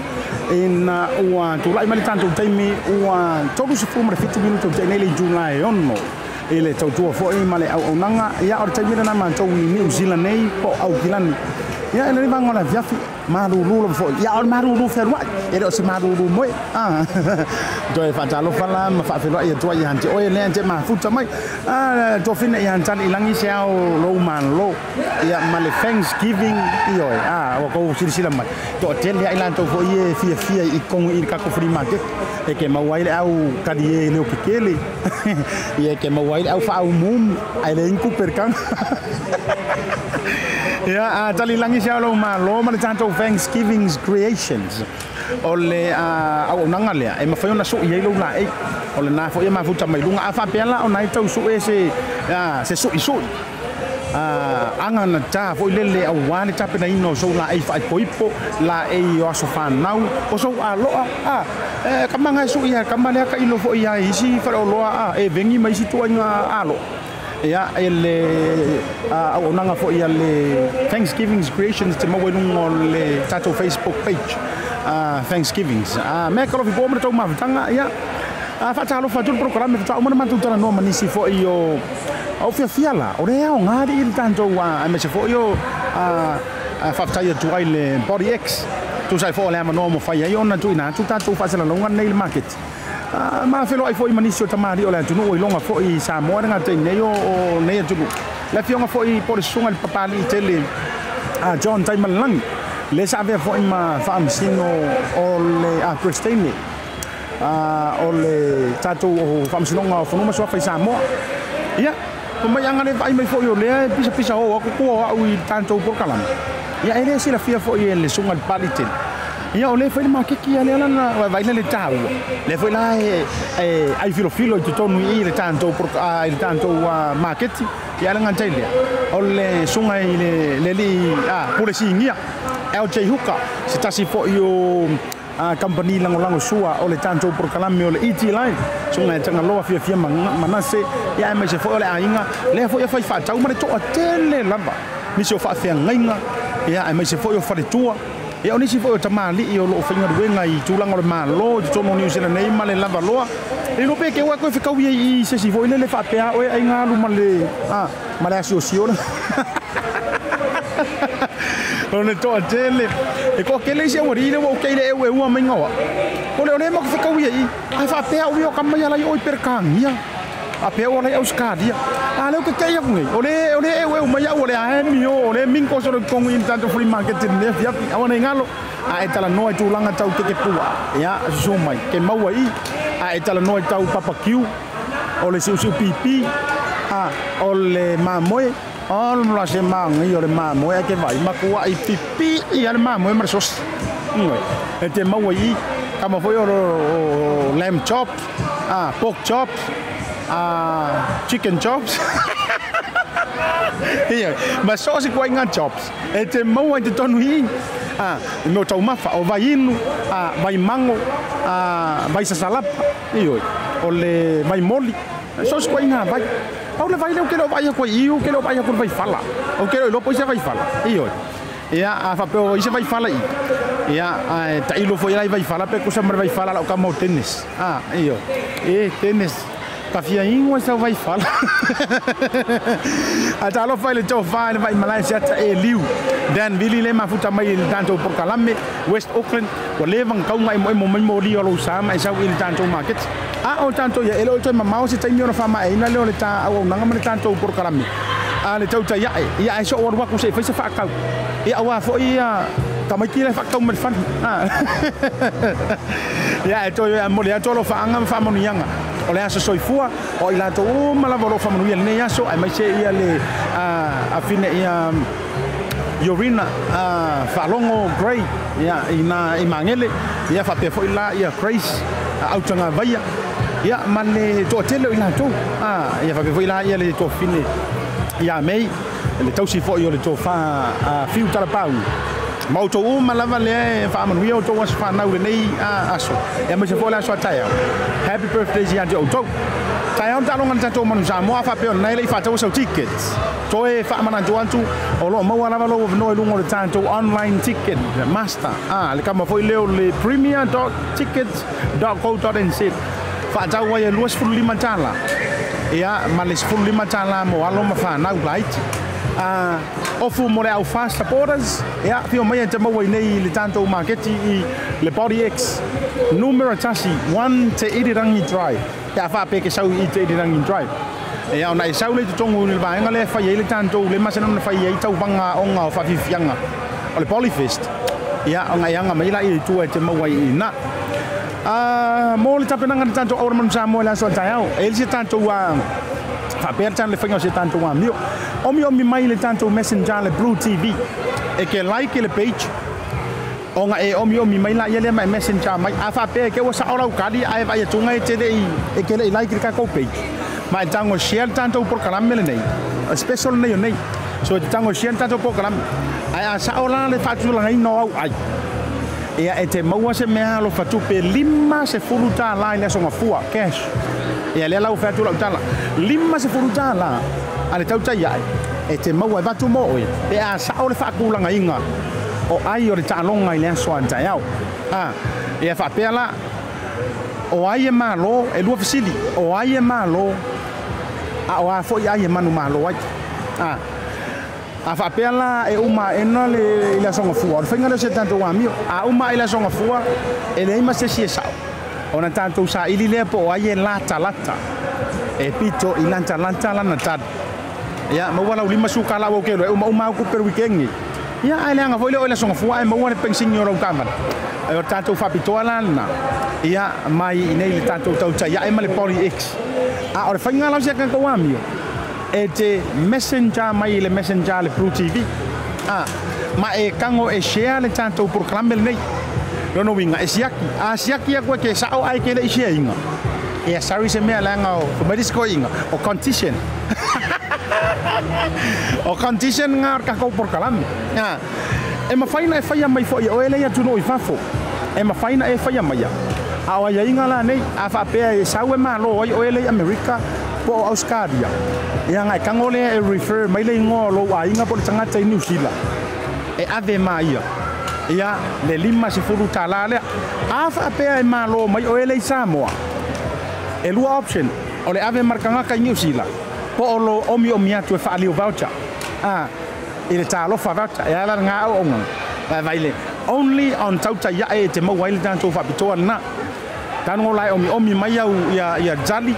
ina ua tula'i mai le tatou taimi ua 37 minuto ua te'i nei le itula e 6 i le tautua fo'i ma le auaunaga ia o le taimi lena matou i Niu Sila nei po o Aukilani ia i lenei vaega o le afiafi malulu lava fo'i ia o le malulu fealua'i e le o se malulu moe a toe faatalofa la ma faafeloa'i atua ia te oe lea te mafuta mai tofina ia tali i lagi se ao lou malo ia ma le Thanksgiving i oe a ua kou silasila mai toatele ai latou fo'i e fiafia i kogu i le kako free market e ke maua ai le au kalie e leo kekele ia ke maua ai le au faaumumu ae le inku perekaga ia a tali lagi se ao lou malo ma le tatou Thanksgiving's Creations o le auaunaga lea e mafai ona su'i ai lou laei o lena fo'i e mafuta mai luga a faapea la ona ai tau su'e se se su'isu'i aga na tā fo'i lele auā le tapenaina o sou laei faaipoipo laei o aso fanau o sou aloa a kamaga e su'i a kama lea kailo fo'i ia isi faleoloa a e vegi ma isi tuaiga aloa ia e le auaunaga fo'i a le Thanksgiving's Creations te maua i luga o le tatou Facebook page Thanksgivings mea kalofi po o ma le tou mafutaga ia faatalofa atu le prokalame faatoa uma na matou talanoa ma nisi fo'i o fiafia la o le aoga alii le tatou aemaise fo'i o faafetai atu ai le Body X tusa ai fo'i o le avanoa mo fai ai ona tuuina atu tatou faasalalauga lenei i le maketi ma feloai fo'i ma nisi o tamalii o le atunuu iloga fo'i i Samoa le gatai nei o nei atunuu le afioga fo'i po o le susuga i le papali'i tele John Taimalelagi le sa avea fo'i ma faamasino o le Christine o le tatou faamasinoga o Fanua ma Suafa i Samoa ia mai aga le vaai mai fo'i o lea e pisapisa oo aku kua o a'u i le tatou polokalame ia e lē silafia fo'i e le susuga i le papali'i tele ia o lē fai le makeki ia lea lana vaai le taua lea foi la e ai filofilo i totonu i le tatou i le tatou maketi ia le gatai lea o le susuga i le alii pule sigia LJ Hooker se tasi fo'i o company lagolago sua o le tatou polokalame o le ET Line susuga e Tagaloa fiafia Manase ia aemaise foi o le aiga lea foi e fai faatau ma le toatele lava nisi o faafeagaiga ia aemaise foi o faletua ia o nisi foi o tamalii o loo faigaluega i tulaga o le malo i totonu o Niu Sila nei ma le lava loa e iloa pe ke ua koe fekaui ai i se isi foi lele faapea oe aiga alu ma le ma le asiosio le o le toatele e toatele isi aualii le ua ou le eueua maiga oa o le o lea maku fekaui ai ae faapea ui o ka mai alai oi perekagia. A pea ua lai Australia. A leo ke kei aku nei. O le eu mai au o le ae mio, o le minko so le kongu i tatou flea market i le fiafi. Aua nei ngalo. A e tala noa i tūlanga tau keke pua. Ia, susu mai. Ke maua i. A e tala noa i tau papakiu. O le siusiu pipi. A, o le mamoe. O le mla se maangi o le mamoe a ke vai. Makua i pipi i a le mamoe ma le sosi. E te maua i. Kama foi o lamb chops. A, pork chops. Chicken chops. Ia, ma so se koe ngā chops. E te maua i te tonu i. Meo taumafa, o vai inu, vai mango, vai sasalapa, ioi, o le vai moli. So se koe ngā vai. Au le vai leo ke leo vai a koe iu, ke leo vai a koe vai fala. O ke leo i lopo i se vai fala. Ioi. Ia, a whapeo i se vai fala i. Ia, ta ilo fo i lai vai fala, pe kusa mare vai fala lau ka mau tennis. Ioi. E, tennis. Ka fia ingoa sau vai fala. A ta alofa i le tau wha i le vai malai se ata e liu. Dan Vili le mafuta mai i le tātou Porkalame, West Auckland. Wa le vang kaunga i mo e mo mai mo li o lou sama e sau i le tātou market. A o tātou ia, ele o toi mamao se taimi ona whama e ina leo le tā au au nanga ma le tātou Porkalame. A le tau tai ae, ia e so o waku se i whaisa whaakau. Ia awa fo ia tamaiti le whaakau me le whanu. Ia e toi mo le atoa lo whaanga ma whaamanuianga. O le aso soifua, o i latou uma lava o loo faamanuia lenei aso, ae maise ia le afine ia Yorina Faalogo Gray ia ina i Magele, ia faapea foʻi la ia Grace Autaga Vaia, ia ma le toatele o i latou, ia faapea foʻi la ia le toafine ia Mei, le tausi foʻi o le tofā Fiu Talapau. Ma outou uma lava lea e faamanuia outou aso fanau lenei aso. Ia maise foʻi le aso a taeao. Happy birthday ia te outou. Taeao taaloga le tatou manu Samoa faapea ona e leʻi faataua sau tickets. Toe faamanatu atu o loo maua lava lou avanoa i luga o le tatou online ticket master. Le kama foʻi leo le premier.tickets.co.nz. Faatau ai e 25 tala. Ia ma le 15 tala mo alo ma fanau laiti. Ofu mo le au fast supporters. Ia fio mai te maua i nei le tatou maketi i le Body X. Numero tasi 1 Te Irirangi Drive. Ia whaapea ke sau i Te Irirangi Drive. Ia ona e sau le tutongu ni le vaenga le whai ei le tatou le masana na whai ei tau vanga o ngā o whawhiwhianga. O le Polyfest. Ia o ngai anga mai la i tua e te maua i ina. Mo le tapenanga le tatou aura manu Samoa le aso a taeao. E le se tatou whaapea le le whainga o se tatou amio. Omi omi mai le tatou messenger le Blue TV. E ke like le page. O nga e omi omi mai la ia le mai messenger mai. A whaapea ke ua sa ora ukali a e vai atunga e te le i e ke le i like le kakou page. Ma e tango share le tatou programme le nei. A special nei o nei. So e te tango share le tatou programme. Ai a sa ora le whaatulanga ino au ai. Ia e te maua se mea alo whatupe 50 tāla i le aso ngafua, cash. Ia lea lau whaatu lau tāla. 50 tāla a le tautai ai. E te maua e vatu mo oe. E a sao le whaakulanga inga. O ai o le tālonga i le aso an taeao. Ia whaapea la. O ai e malo, e lua fisili. O ai e malo. A o a foi ai e manu malo ai. A whaapea la e uma ena le i le aso ngafua. O le whainga leo se tātou amio. A uma i le aso ngafua, e leai ma se si e sao. O na tātou sa ili lea po o ai e lata lata. E pito i lata lata lana tata. Ia, maua lau lima suka lau au kelo. E uma uma au kuperu wikengi. Ia, ai leanga foi leo i le aso ngafua, ai maua le pensingi o lau kamara. E o tātou whapitoa lana. Ia, mai i nei le tātou tautai. Ia, e ma le Poly X. A o le whainga lau se kakou amio. E te messenger mai le messenger le Blue TV. Ma e kango e share le tātou programme le nei. Lono winga e siaki. A siaki a koe ke sao ai ke le i share inga. Ia sorry se mea leanga o whamarisko inga. O condition. O condition ngā o kakou programme. E mawhaina e whaia mai fo i o ele ia tuno i whafo. E mawhaina e whaia mai a. A o ia inga la nei, a whaapea e sau e malo ai o ele i Amerika po o Australia. Ia ngai kango lea e refer mai le ingoa o lou a inga po le tangata i New Zealand. E ave ma ia. Ia le 50 tāla lea. A whaapea e malo mai o ele i Samoa. E lua option. O le ave markangaka i New Zealand. Po o lo omi omi atu e whaalio voucher. I le tālofa voucher. E ala ngā au onga. Vai le. Only on tauta ia e te maua i le tātou whapitoa nā. Tāngo lai omi omi mai au ia jali.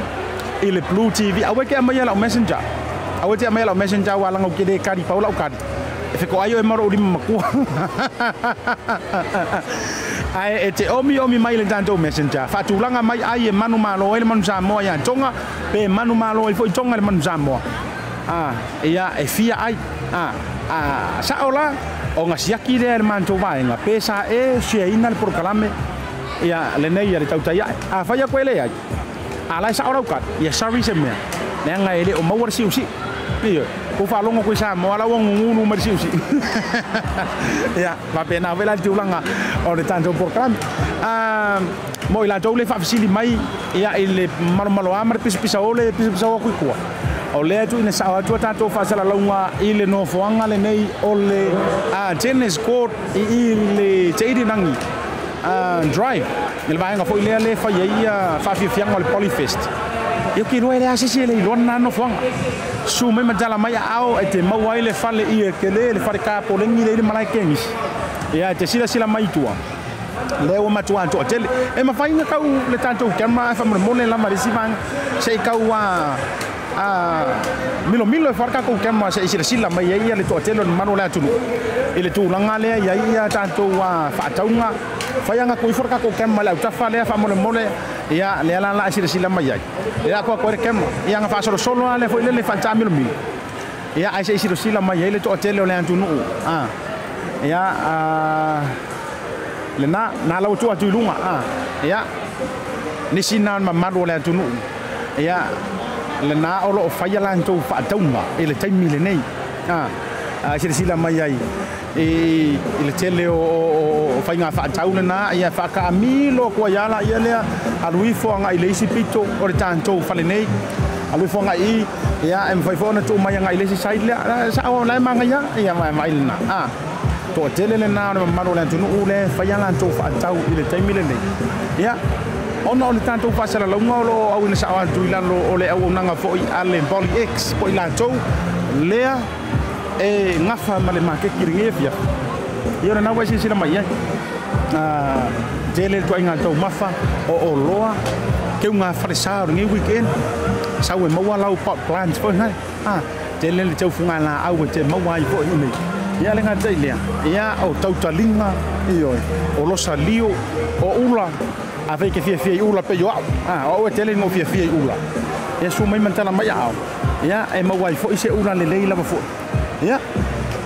I le Blue TV aua e te aumaia la'u messenger aua e te aumaia la'u messenger ua laga ou te lē kali pau la'u kali e feko'ai oe ma lo'u lima matua ae e te omiomi mai le tatou messenger faatulaga mai ai e manumalo ai le manu Samoa iā Toga pe manumalo ai fo'i Toga le manu Samoa a ia e fia ai a a sa'o la o gasiaki lea e le matou vaega pe sa e siaina le polokalame ia lenei ia le tautai a'e afai aku e leai a la e sa'o lau kali ia sorry se mea leaga e lē o maua le siusi'u ioe ua faalogo koe Samoa la ua gugulu mai le siusi'u ia faapena foi la le tulaga o le tatou polokalame mo i latou le faafesili mai ia i le malomaloā ma le pisapisa o le pisapisa o aku i tua o lea tuuina sa'o atu a tatou faasalalauga i le nofoaga lenei o le tennis court i i le Teililagi Drive i le vaega foi lea le fai ai ia faafiafiaga o le Polyfest. Ia ou te iloa e leai se isi e le iloa lena nofoaga. Susu mai ma tala mai aao e te maua ai le fale i e tele le fale kapolegi lea i le malae kenisi. Ia e te silasila mai i tua. Lea ua matua toatele. E mafai ona tau le tatou camera ae faamolemole lava i le isi vaega. Se i tau a milomilo e fai le tatou camera se i silasila mai ai le toatele o le mamalu o le atunuu i le tulaga lea i ai ia tatou faatauga. Fai aga atu ifo le tatou camera i le autafa lea faamolemole ia lea la la e silasila mai ai. Lea atu atu ai le camera. Ia na faasolosolo lava lea foi lele faataamilomilo. Ia ae se i silasila mai ai le toatele o le atunuu. Ia lena na lau atu atu i luga. Ia nisi na o le mamalu o le atunuu. Ia lena o loo faia latou faatauga i le taimi lenei. Silasila mai ai i le tele o faiga faatau lena ia faakaamilo atu ai lava laia lea alu ifo agai i le isi pito o le tatou fale nei alu ifo agai i ia e mafai foi ona tuu mai agai i le isi side lea sa'o la e magaia ia vaai lena toatele lena o le mamalu o le atunuu lea e faia latou faatau i le taimi lenei ia ona o le tatou faasalalauga o loo auina sa'o atu i lalo o le auaunaga foi a le Poly X po i latou lea e gafa ma le makeki i lenei afiafi ia o lena ua e silasila mai ai tele le tuaiga taumafa o oloa keuga falesa o lenei weekend sau e maua lau pot plants foi lena tele le teufuga laau e te maua ai foi i nei ia le gata i lea ia o tautaliga ioe o losa lio o ula afai ke fiafia i ula pe i o a'u o a'u e tele ina ou fiafia i ula ia susu mai ma tala mai aao ia e maua ai foi se ula lelei lava foi ia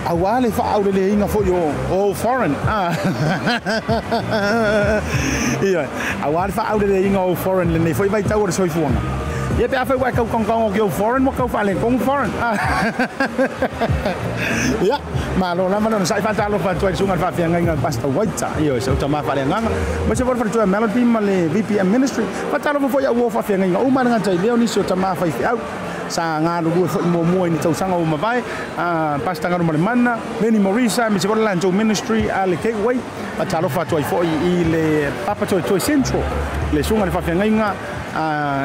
auā le faaauleleina foi o foreign ioe auā le faaauleleina o foreign lenei foi vaitau o le soifuaga ia pe afai ua e tau tagotago atu i ou foreign ua tau faaletonu foreign ia malo lava le onosai faatalofa atu ai le susuga i le faafeagaiga o le Pastor Waita ioe si ou tamā faaleagaga aemaise foi le faletua ia Melody ma le VPM Ministry faatalofa foi i au uo faafeagaiga uma e le gata i lea o nisi o tamā faifeau sa galulue foi muamua i ni tausaga ua mavae Pastor Galumalemana Lenny Morisa aemaise foi le latou ministry a le Gateway faatalofa atu ai foi i le Papa Toetoe Central le susuga i le faafeagaiga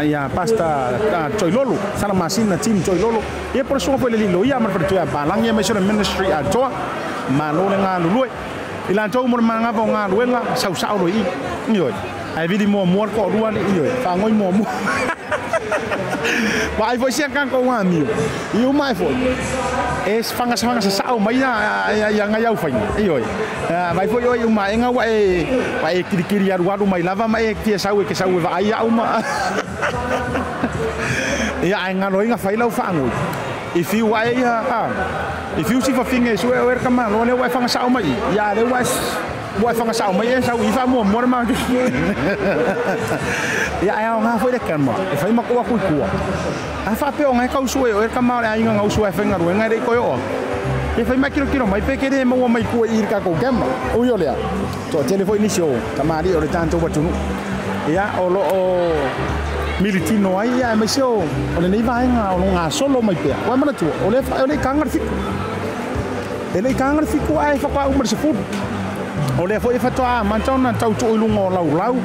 ia Pastor Toilolo Salamasina Tim Toilolo ia po o le susuga foi i le alii loia ma le faletua ia Palagi aemaise o le ministry atoa malo le galulue i latou mo le manava o galuega sausao loa i i ioe ae vili muamua le toalua alii ioe faagoi muamua vaai foi sia tatou amio i uma ae foi e faga sasao mai ia nai au faiga ioe vaai foi oe i uma aega ua e kilikili alualu mai lava ma e fia sau e te sau e vaai au ma ia ae galo ai na fai lau faagoi i fiu ae ia i fiu si fafine e sue oe le tamaloa lea ua e fagasao mai i ia a lea ua e fagasao mai e sau i faamuamua le makeki ia ae aoga foi le camera e fai ma tuu atu i tua ae faapea o na e tau sue oe le tama o le aiga na usu ae faigaluega e le i toe oo atu ia fai mai tilotilo mai pe ke le maua mai tua i i le tatou camera ui o lea toatele foi nisi o tamalii o le tatou atunuu ia o loo militino ai ia aemaise o lenei vaega o lo gasolo mai pea ua e manatua o lea o le i taga le 7 e le i taga le 7 ae faatoa uma le 10 o lea foi e faatoa amata ona tau tuu i luga o laulau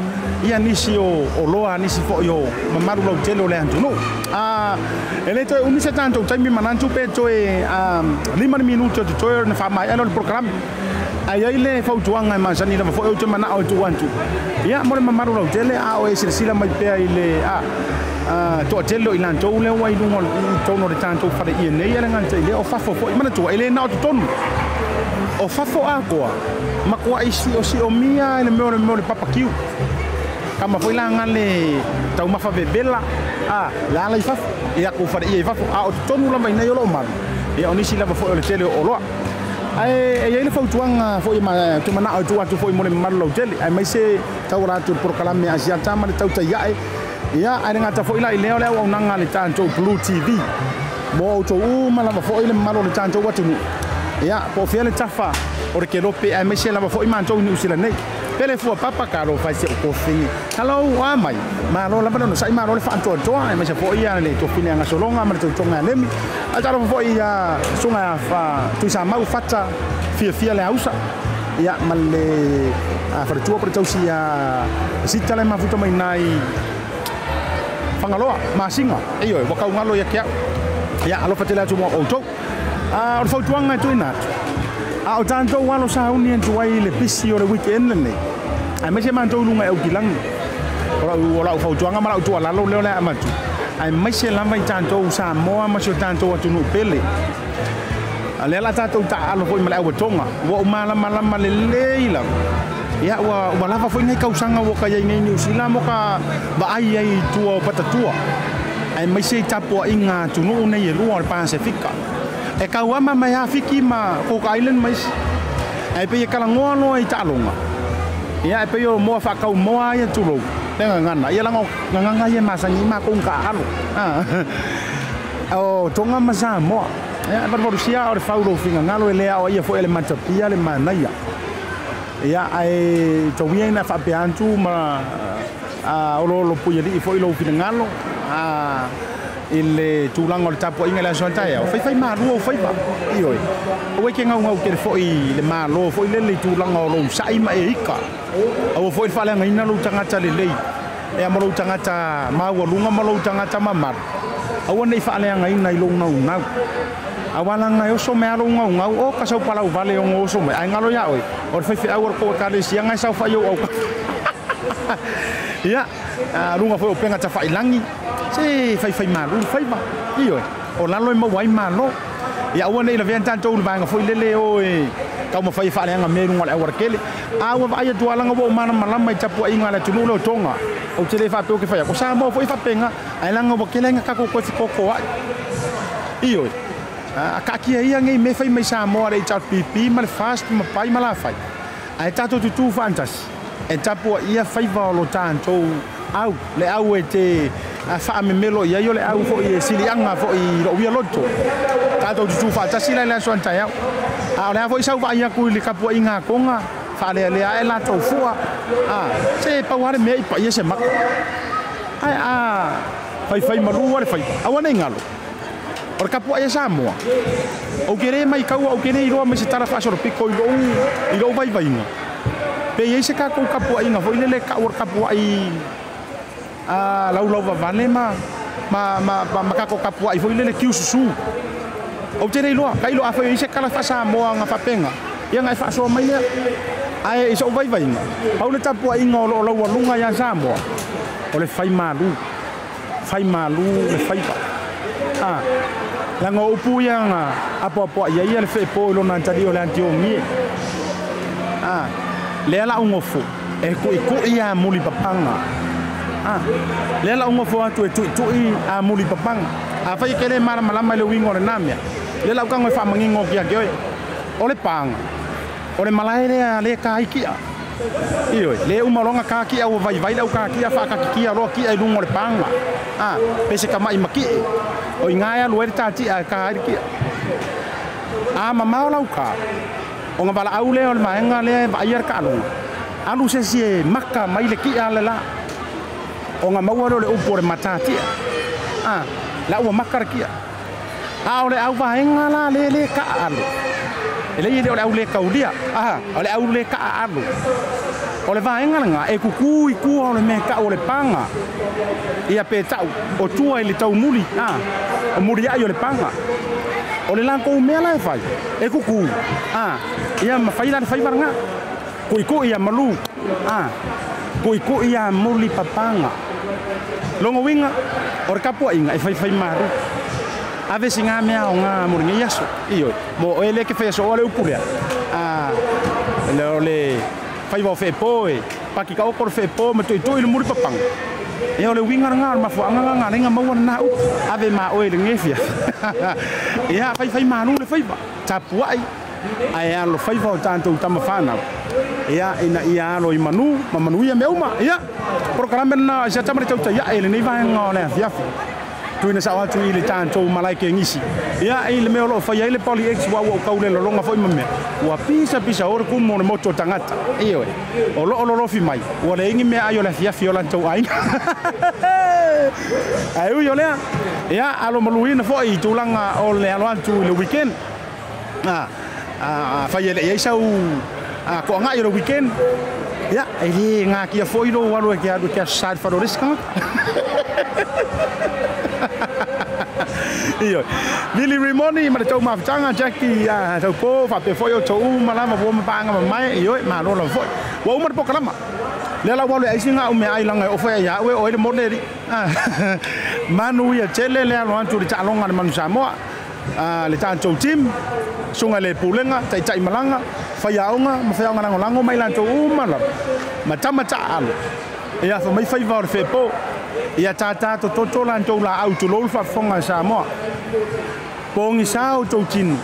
ia nisi o oloa a nisi foi o mamalu lautele o le atunuu e le toe umi se tatou taimi manatu pe toe 5 minute o totoe ona faamaea lea o le polokalame. Ae i ai le fautuaga e masani lava foi ou te manao e tuu atu, ia mo le mamalu lautele, a o e silasila mai pea i le toatele o i latou lea ua i luga i totonu o le tatou faleie nei, e le gata i lea o fafo foi. Manatua, e le na o totonu, o fafo atoa, matuai siosiomia e le mea o le papakiu. Kama foi la ngale taumafa vevela, le ala i fafo, ia kou faleie i fafo, a o totonu lava i nei o loo malu. Ia o nisi lava foi o le tele o oloa. Ae e i ai le fautuaga foi ma te manao e tuu atu foi mo le mamalu lautele, aemaise tauala atu i le polokalame Asiata ma le tautai ae. Ia, ae le gata foi la i lea o le auaunaga a le tatou Blue TV mo outou uma lava foi le mamalu o le tatou atunuu. Ia, po o fea le tafa o le kelope, aemaise lava foi matou i Niu Sila nei. Pele fua papa ka ro fai se o kofini. Hello, a mai. Malo lava le onosai, malo le faantoantoa, aemaise foi ia le tofine a gasologa ma le tautoga a Lemi. Ae talofa foi ia susuga ia Tuisamau Fata fiafia le ausa. Ia, ma le faletua po le tausi ia Sita le mafuta mai nai Fagaloa, Masina. Ioe, ua kaugalo ia te au. Ia, alofa tele atu mo outou. O le fautuaga e tuuina atu, a o tatou alo sauni atu ai i le pisi o le weekend lenei, aemaise matou i luga e aukilagi. O lau fautuaga ma lau tuualalo lea o le a avatu, aemaise lava i tatou Samoa ma si o tatou atunuu pele. A lea la tatou taaalo foi ma le auatoga, ua ou malamalama lelei lava. Ia, ua lava foi nei tausaga ua ka i ai nei i Niu Sila mo ka vaai ai i tua o patatua, aemaise i tapuaiga atunuu nei e lua o le Pasefika. E kauama mai lava Fiti ma Cook Island ma isi, ae pei e talanoa loa i taaloga. Ia, e pei o moa faataumoa ia tulou le gagana. Ia laga o gagana ia e masani ai matou na taaalo. O Tonga ma Samoa. Ia, e valuvalusia o le fau lou finagalo e le aoaia foi e le matapia le manaia. Ia, ae tauia ina faapea atu ma oloolopuialii foi lou finagalo i le tulaga o le tapuaiga i le aso a taeao, faifai malu ou faiva. Ioe, aua e te gaugau tele foi i le Malo foi lele i tulaga o lou sa'i ma e ika. Aua foi le faaleagaina lou tagata lelei, ea ma lou tagata maualuga ma lou tagata mamalu. Aua ne i faaleagaina i lou naunau. Aua laga e oso mai lava lou gaugau, o ka sau palau vale ono oso mai, ae galo iā oe, o le faifeau a le tou ekalesia e saofai i ou aukati. Ia, luga foi o upega tafailagi, se faifai malu le faiva. Ioe, o lalo e maua ai malo. Ia aua ne i lavea tatou i le vaega foi lele o e taumafai e faaleaga mea i luga o le aualatele. A ua vaai atu lava laga ua ou malamalama i tapuaiga a le atunuu lea o Tonga. Ou te le faapea ou te fai atu, o Samoa foi e faapena, ae leaga ua tele ai na tatou toe fetotoai. Ioe, a taatia ia nei mea fai mai Samoa le HRPP ma le FAST ma pai ma lafai, ae tatou tutū faatasi e tapuaia faiva o lo tatou au, le au e te faamemelo i ai, o le au foi e siliaga foi i lou ia loto. Tatou tutū faatasi la i le aso a taeao. A o le a foi sau vaai atu i le tapuaiga a Tonga, faalealea ae latou fua, se pau lava le mea i paia se maka. Ae a faifai malu lava le faiva, aua ne i galo. O le tapuai a Samoa, ou te le maitaua, ou te le iloa mai se tala faasolopito i lou vaivaiga. Pe i ai se tatou tapuaiga foi lele tau o le tapuai laulauvavale ma tatou tapuai foi lele kiususu. Ou te le iloa, tailo afai o i ai se tala faa-Samoa na faapena, ia na e faasoa mai lea. Ae i sou vaivaiga, pau le tapuaiga o loo laualuga ia Samoa, o le fai malu. Fai malu le faiva. Leaga o upu ia na apoapoai ai le feepo i lona atalii o le Antiogie. Lea la ou nofo e tuitui a mulipapaga. Lea la ou nofo atu e tuitui a mulipapaga. Afai e te le malamalama i le uiga o lena mea, lea la ou tago e faamanino atu ia te oe. O le paga, o le malae lea le ka ai kia. Ioe, le uma loa ona ka kia ua vaivai le au ka kia faakatikia loa kia i luga o le paga. Pe se tama'i maki'i, o iga e alu ai le tatia e ka ai le kia. A mamao lau ka, ona valaau lea o le vaega lea e vaaia le taaloga, alu se isi e maka mai le kia le la, ona maua lea o le upu o le matatia. La ua maka le kia. A o le au vaega la le le kaa alu. E leai e le o le au le kaulia, o le au le kaa alu. O le vaega lena e kukū i tua o le mea tau o le paga. Ia pe tau o tua i le taumuli, o muliai o le paga. O le latou mea la e fai, e kukū, a, ia ma fai la le faiva lagā. Kuʻikuʻi ia malū, a, kuʻikuʻi ia muli papaga. Lona uiga, o le tapuaʻiga e faifai malū. Ave sigā mea aogā mo lenei aso. Ioe, mo oe lea e te faia sooa le upu lea, a, o le faiva o feepō e paki taoto le feepō ma tuʻituʻi le muli papaga. Ia o le uiga lagā o le mafuaaga lagā na ala ai ona maua lenā upu. Ave ma oe i lenei afiafi. Ia faifai malū le faiva, tapuaʻi ae alo faiva o tatou tama fanau, ia ina ia alo i manu ma manuia mea uma. Ia, polokalame lena i se ata ma le tautai ae i lenei vaega o le afiafi. Tuuina sao atu i le tatou malae kegisi. Ia, i le mea o lo o faia ai le Poly X ua ua tau le lologa foi ma mea, ua pisa pisa o le kumu o le motu o tagata. Ioe, o lo o lolofi mai, ua leai ni meaai o le afiafi o latou aiga. Ae ui o lea, ia, alo maluina foi i tulaga o le alo atu i le weekend. Afai e le i ai sau toagai o le weekend, ia, e le natia foi lou alu e te alu e te asosa i le fale o le isi tagata. Ioe. Vili Rimoni ma le tou mafutaga, Jackie Taupo, faapea foi outou uma lava ua ma paaga mamae, ioe, malo lava foi. Ua uma le pokalama. Lea la ua alu e ai sina au meaai leaga e oo foi ia au e oo ai le mole alii. Manuia tele le alo atu i le taaloga a le Manu Samoa. Le tatou team, susuga i le Pulega, Taitai Malaga, Faiaoga ma Faiaoga Lagolago ma i latou uma lava, ma tama taaalo, ia afa mai faiva o le feepo, ia tātā tototo latou laau tulou le faafofoga a Samoa. Pogisa outou tino,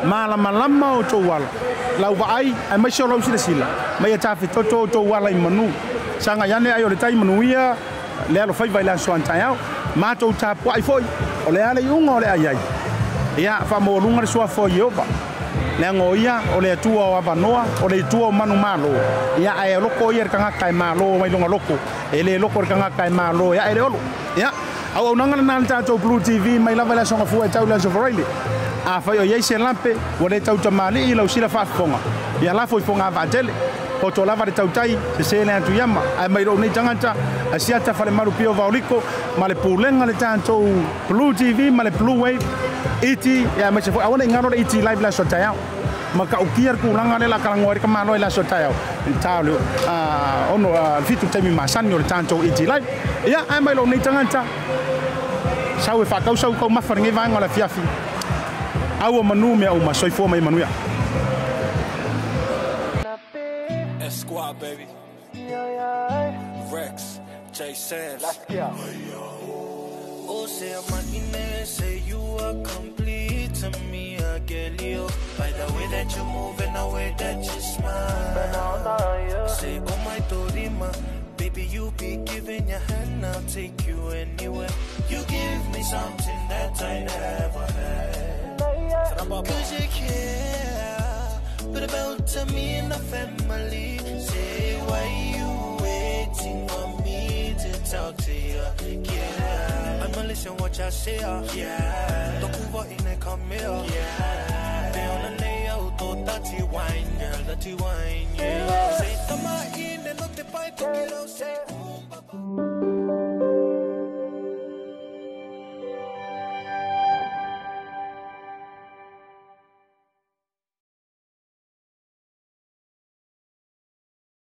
malamalama outou ala, lau vaai aemaise o lau silasila, ma ia tafetoto outou ala i manu. Sagai ane ai o le tai manuia le alofaiva i le aso a taeao. Matou tapuai foi, o le a le iuga o le a i ai? Ia, faamaualuga le suafa o Ieova, leaga o ia o le Atua o avanoa, o le Atua o manumalo, ia, ae loko ia i le tagata e malo mai lona loto, e le loko i le tagata e malo e ae le olo. Ia, auaunaga lena a le tatou Blue TV mai lava i le Aso Gafua e tau i le Aso Faraile. Afai o i ai se lape ua le tautamalii i lau sila faafofoga, ia lafo i fogavaatele. Poto lava le tautai, sese le atu iama, ae mai lou nei tagata, Asiata Falemalu Pio Vaoliko, ma le pulega le tatou Blue TV ma le Blue Wave, ET, ia aemaise foi, aua ne i galo le ET Live i le aso taeao. Matautia le tulaga lea o le a talanoa ai le tamaloa i le aso taeao, i le ta o le 6, le 7 taimi masani o le tatou ET Live. Ia, ae mai lou nei tagata, sau e faatau sau taumafa i lenei vaega o le afiafi. Aua manu mea uma, soifua ma ia manuia. S Squad baby. Rex, J Sam's. Let's go. Oh, say I'm say you are complete to me, I get you. By the way that you move and the way that you smile. Say, oh my Dorima, baby, you be giving your hand, I'll take you anywhere. You give me something that I never had. Cause you care, but about to me and the family. Say, why you waiting for me to talk to you? Yeah, I'ma listen what you say, yeah. Don't in and come here, yeah. They on the nail, to dirty wine, girl, dirty wine, yeah. Say, tama in and not the pipe, to get out, say,